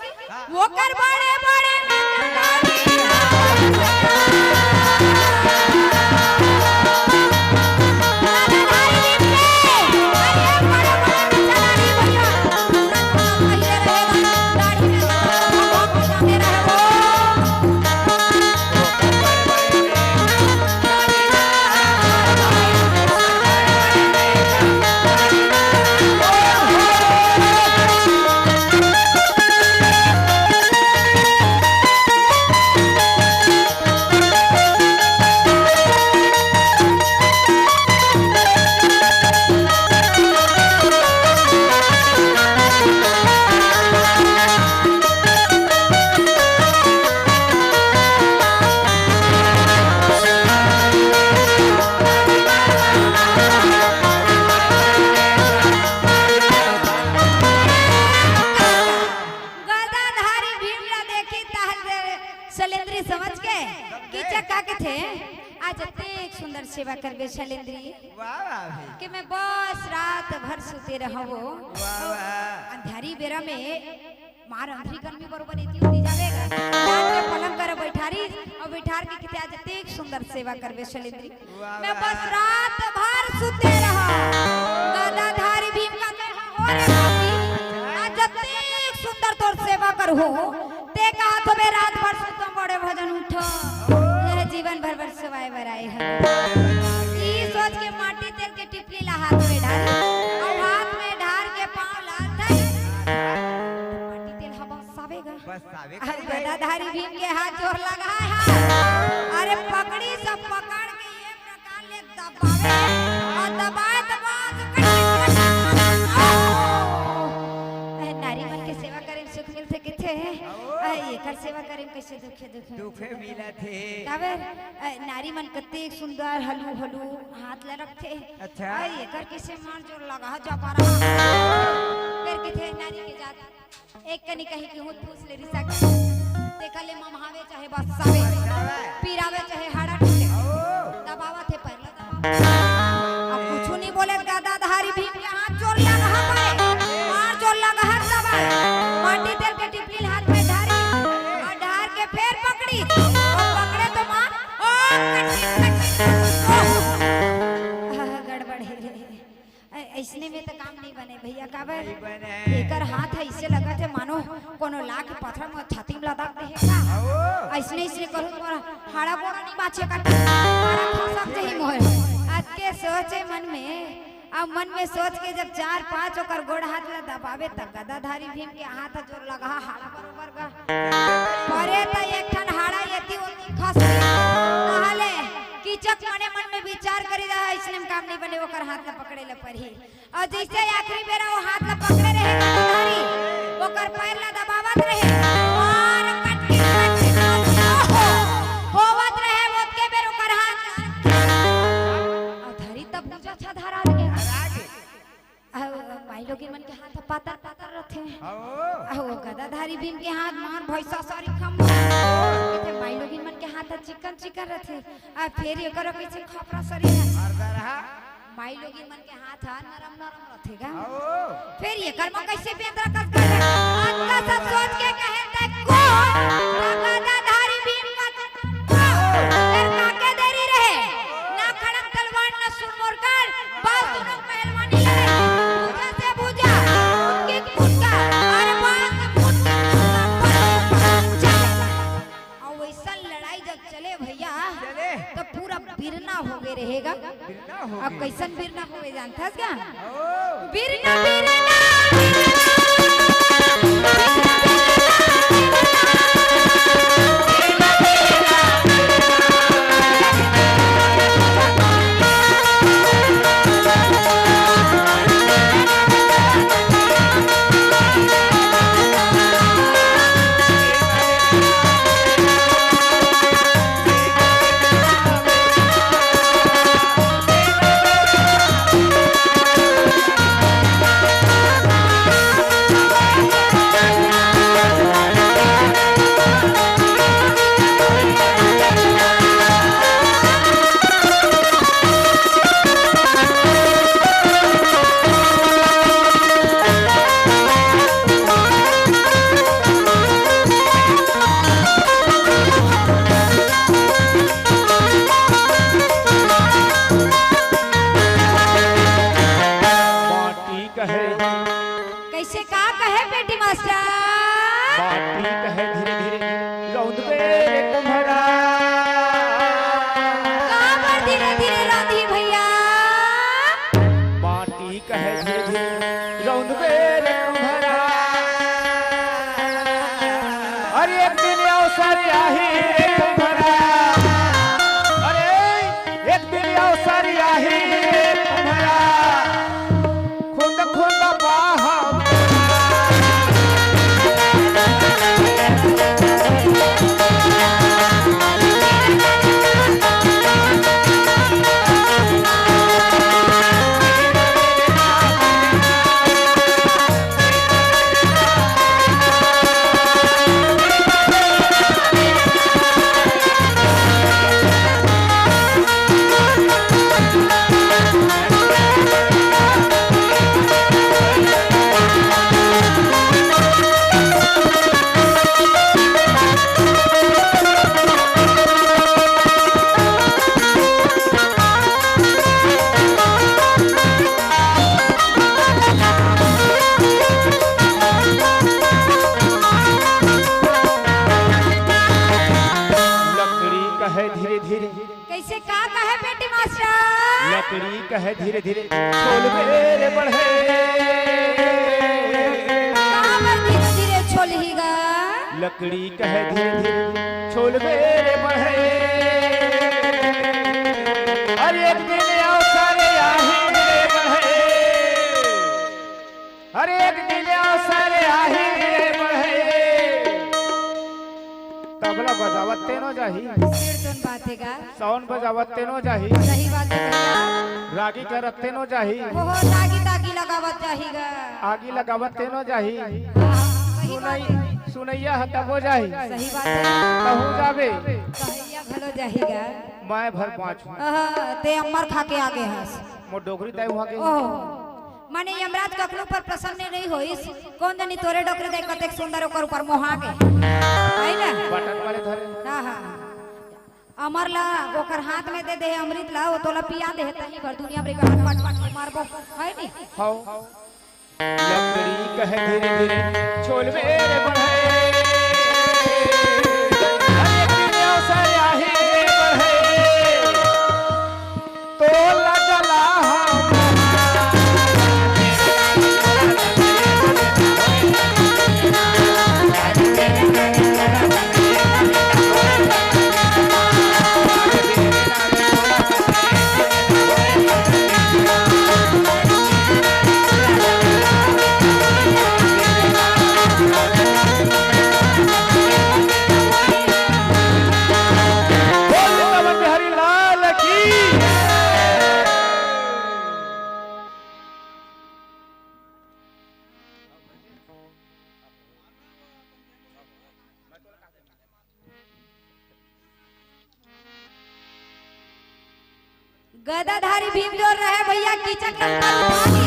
ओकर बड़े बड़े शैलेंद्री समझ के कि चक्का के थे, आज अतेक सुंदर सेवा करबे शैलेंद्री, वाह, वाह भाई। कि मैं बस रात भर सुते रहवो। वाह, वाह। अंधारी बेरा में मार अंधरी कन में बरोबर एती उती जावे गा। जाके पलंग कर बैठारी अउ बैठार के किथे आज अतेक सुंदर सेवा करबे शैलेंद्री। वाह, मैं वाह। बस रात भर सुते रहा। गदाधारी भीम का कहा, "हो रे बापी, आज अतेक सुंदर तोर सेवा करहूँ। ते कहा तो मैं रात भर सुतो मोड़े भजन उठो। यह जीवन भर भर सेवाए बर आए हैं।" ई सोच के माटी तेल के टिपली ला हाथ में डारी, अउ हाथ में डार के पाँव लात है। माटी तेल हवा सावेगा। बस सावे अरे करी भाई। गदाधारी भीम के हाथ जोर लगा है। अरे पकड़ी सब पकड़ के ये प्रकार ले दबावे अउ दबाए दबाए तो कट, कट, कट, कट, ओहो। ए, नारी मन के सेवा करे में सुख मिलथे किथे? आओ। ए, एकर सेवा करे में कैसे दुखे दुखे? दुखे मिलथे। काबर? ए, नारी मन कतेक सुंदर हलू हलू हाथ ला रखथे। अच्छा। ए, एकर किसे मार जोर लगा जबारा। फेर किथे नारी के जात एक कनी कही कि हुत फूस ले रिसा के। तेखा ले ममहावे चाहे बसावे, पिरावे चाहे हाड़ा टूटे। दबावत हे पहिला दबावत। अब कुछु नहीं बोले, गदाधारी भीम के हाथ जोर लगा है पाए, मार जोर लगा है दबाए। माटी तेल के टिपली हाथ में ढारी, अउ ढार के फेर पकड़ी, अउ पकड़े तो मार, ओ कटी, कटी, ओ। आह, गड़बड़ हे। ऐ-, ऐसने में तो काम नहीं बने भैया, काबर? नहीं बने। एकर हाथ है, ऐसे लगत है मानो कोनो ला के पत्थर में छाती में लदा दे हे का? आओ। ऐसने, ऐसने करूँ तो मोर हाड़ा गोड़ा नहीं बाचे का, हाड़ा खसक जही मोर। अतके सोचे मन में, अब मन में सोच के जब चार पांच ओकर गोड़ हाथ ला दबावे, तब गदाधारी भीम के हाथ जोर लगा, हाड़ा बरोबर गा। परे त एक ठन हाड़ा एती ओती खस गे। कहले, कीचक मने मन में विचार करी रहा, ऐसने में काम नहीं बने, ओकर हाथ ला पकड़े ला पड़ही। अउ जैसे आखिरी बेरा वो हाथ ला पकड़े रहे गदाधारी, ओकर पैर ला दबावत रहे, और कट के, कट के, ओहो, होवत रहे, ओतके बेर ओकर हाथ ला। अउ धरी तब पूजा छा धरा लगे। धरा गे। अउ माई लोगिन मन के हाथ पातर पातर रथे। आओ। अउ गदाधारी भीम के हाथ मार भैंसा सरीखा मार। कथे माई लोगिन मन के हाथ चिकन चिकन रथे। आ फेर एकर कैसे खपरा सरीर है। मार दरहा। माई लोगिन मन के हाथ हा नरम नरम रथे गा। आओ। फेर एकर म कैसे बेंदरा कस गए। अतका सब सोच के कहे तै को गदाधारी भीम का फेर काके देरी रहे, ना खड़क तलवार, ना सुरमोरकर, बस दुनो पहलवानी लड़े, भुजा से भुजा, मुटकी से मुटका, अरे बस मुटकी से मुटका, बस चले। अउ वैसन लड़ाई जब चले भैया, चले। तो पूरा बिरना हो गए रहेगा। बिरना हो अब गए। कैसन बिरना हो गए जानथस का? ओ। बिरना, बिरना, माटी कहे। कैसे का कहे बेटी मास्टर? माटी कहे धीरे धीरे रौंदबे रे कुम्हरा। का बर धीरे धीरे रौंदी भैया? माटी कहे धीरे धीरे रौंदबे रे कुम्हरा। अरे एक दिन अवसर आही रे कुम्हरा। अरे एक दिन अवसर आही रे कुम्हरा। खुद खुद बाहर। का कहे बेटी मास्टर? लकड़ी कहे धीरे धीरे छोलबे रे बढ़ई। कहाँ पर धीरे धीरे छोलही गा? लकड़ी कहे धीरे धीरे छोलबे रे बढ़ई। अरे एक दिन अवसर आही रे बढ़ई। अरे एक दिन अवसर आही रे बढ़ई। तबला बजावत तेनो जाही। सिर तुन बातेगा। साउंड बजावत तेनो जाही। सही बात है भैया। रागी करत तेनो जाही। ओहो, रागी तागी लगावत जाही गा। आगी लगावत तेनो जाही। हाँ, सही बात सुनई-, है। सुनैया ह तबो जाही। सही बात है। कहूँ जाबे। कहैया घलो जाही गा। मैं भर पाँच हूँ। आहा, ते अम्मर खा के आगे हस। मोर डोकरी दाई वहाँ के। ओहो। माने यमराज कखनो पर प्रसन्न नहीं होइस, कौन जानी तोरे डोकरी दे कतेक सुंदर ओकर ऊपर मोहा गे। है ना? बटन वाले धरे। हाँ, हाँ। अमर ला ओकर हाथ में दे दे अमृत ला, वो तोला पिया दे, तही भर दुनिया भर के हाथ पाट पाट के मारबो, है नी? हौ। लकड़ी कहे धीरे धीरे छोलबे रे बढ़ई। अरे एक दिन अवसर आही रे बढ़ई। तोला जला हम। बोल वृंदावन बिहारी लाल की। गदाधारी भीम जोर रहे भैया, कीचक ला ऊपर उठा के,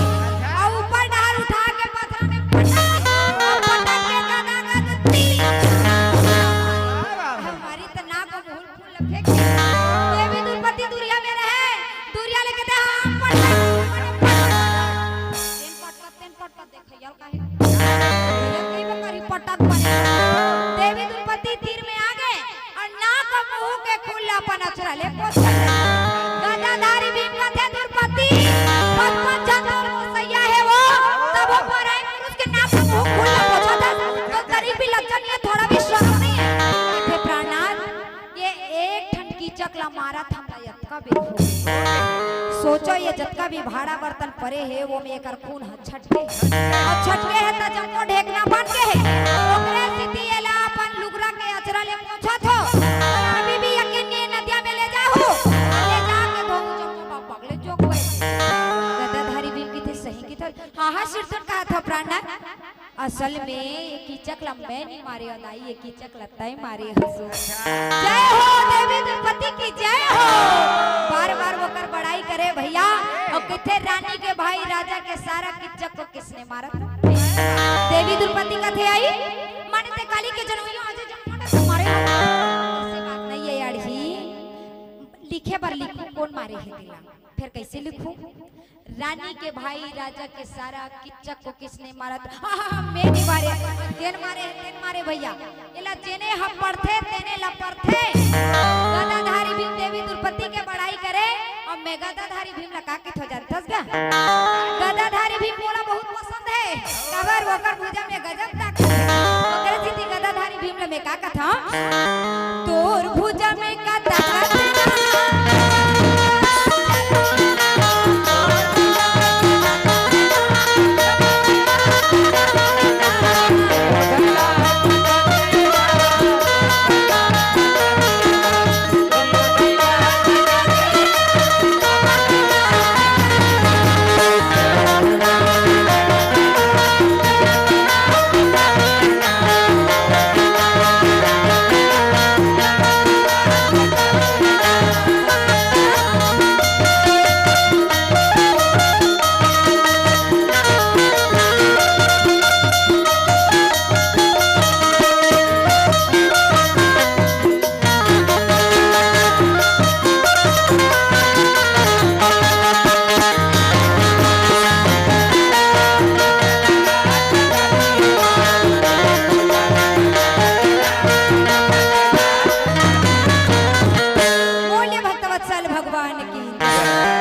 अउ ऊपर डहर उठा के पथरा में पटक के, अउ पटक के गदा गद तीर। हमारी त नाक अउ मुहूँ फूल ला फेंक के। देवी द्रौपदी दुरिहा में रहे, दुरिहा ले कथे, हाँ, पटक, पटक, पटक। तेन पटक, तेन पटक। देखइया काहे? कई बकर ही पटक परे। देवी द्रौपदी तीर में आगे अउ नाक अउ मुहूँ के खून ला अपन अचरा ले पोंछत हे। गदाधारी भीम कथे, "द्रौपदी, पचपन झन तोर सैया हे वो, तभो पराए पुरुष के नाक अउ मुहूँ खून ला पोंछत हे। तो तरी भी लज्जा नहीं हे, थोड़ा भी शर्म नहीं हे।" कथे, "प्राणनाथ, ये एक ठन कीचक ला मारत हमला यतका बेर हो गे। सोचो, ये जतका भी भाड़ा बर्तन परे हे, वो में एकर खून ह छटके हे। अउ छटके हे त जम्मो ढेकना बन गे हे। ओकरे सेती एला अपन लुगरा के अचरा ले पोंछत हो। अभी भी यकीन नहीं, नदिया में ले जाहू, ले जाके धोहू, जम्मो पाप पगले जोग होए।" गदाधारी भीम कथे, "सही कथे।" "हाँ, हाँ, सिरतुन कहत हो प्राणनाथ।" असल में ये कीचक ला मैं नहीं मारे हो दाई, ये कीचक ला तैं मारे हस। जय हो देवी द्रौपदी की जय हो। बार बार ओकर बड़ाई करे भैया। अउ कथे, "रानी के भाई राजा के सारा कीचक को किसने मारा था?" देवी द्रौपदी कथे, "आई, माने ते काली के जनमैया आज जन्म मारे हो।" ऐसी बात नहीं हे यार ही। लिखे बर लिखहूँ, कोन मारे हे तेला? फेर कइसे लिखहूँ? रानी के भाई राजा के सारा किच्चक को किसने मारा था? हाँ, हाँ, हाँ, मैं नहीं मारे। तेन मारे हे, तेन मारे भैया। एला जेने ह पढ़थे, तेने ला परथे। गदाधारी भीम देवी द्रौपदी के बड़ाई करे, अउ मैं गदाधारी भीम ला का कथों जानथस गा? गदाधारी भीम मोला बहुत पसंद हे। काबर ओकर भुजा में गजब ताकत हे। ओकरे सेती गदाधारी भीम ला मैं का कथों? तोर भुजा में का ताकत हे? चल भगवान की।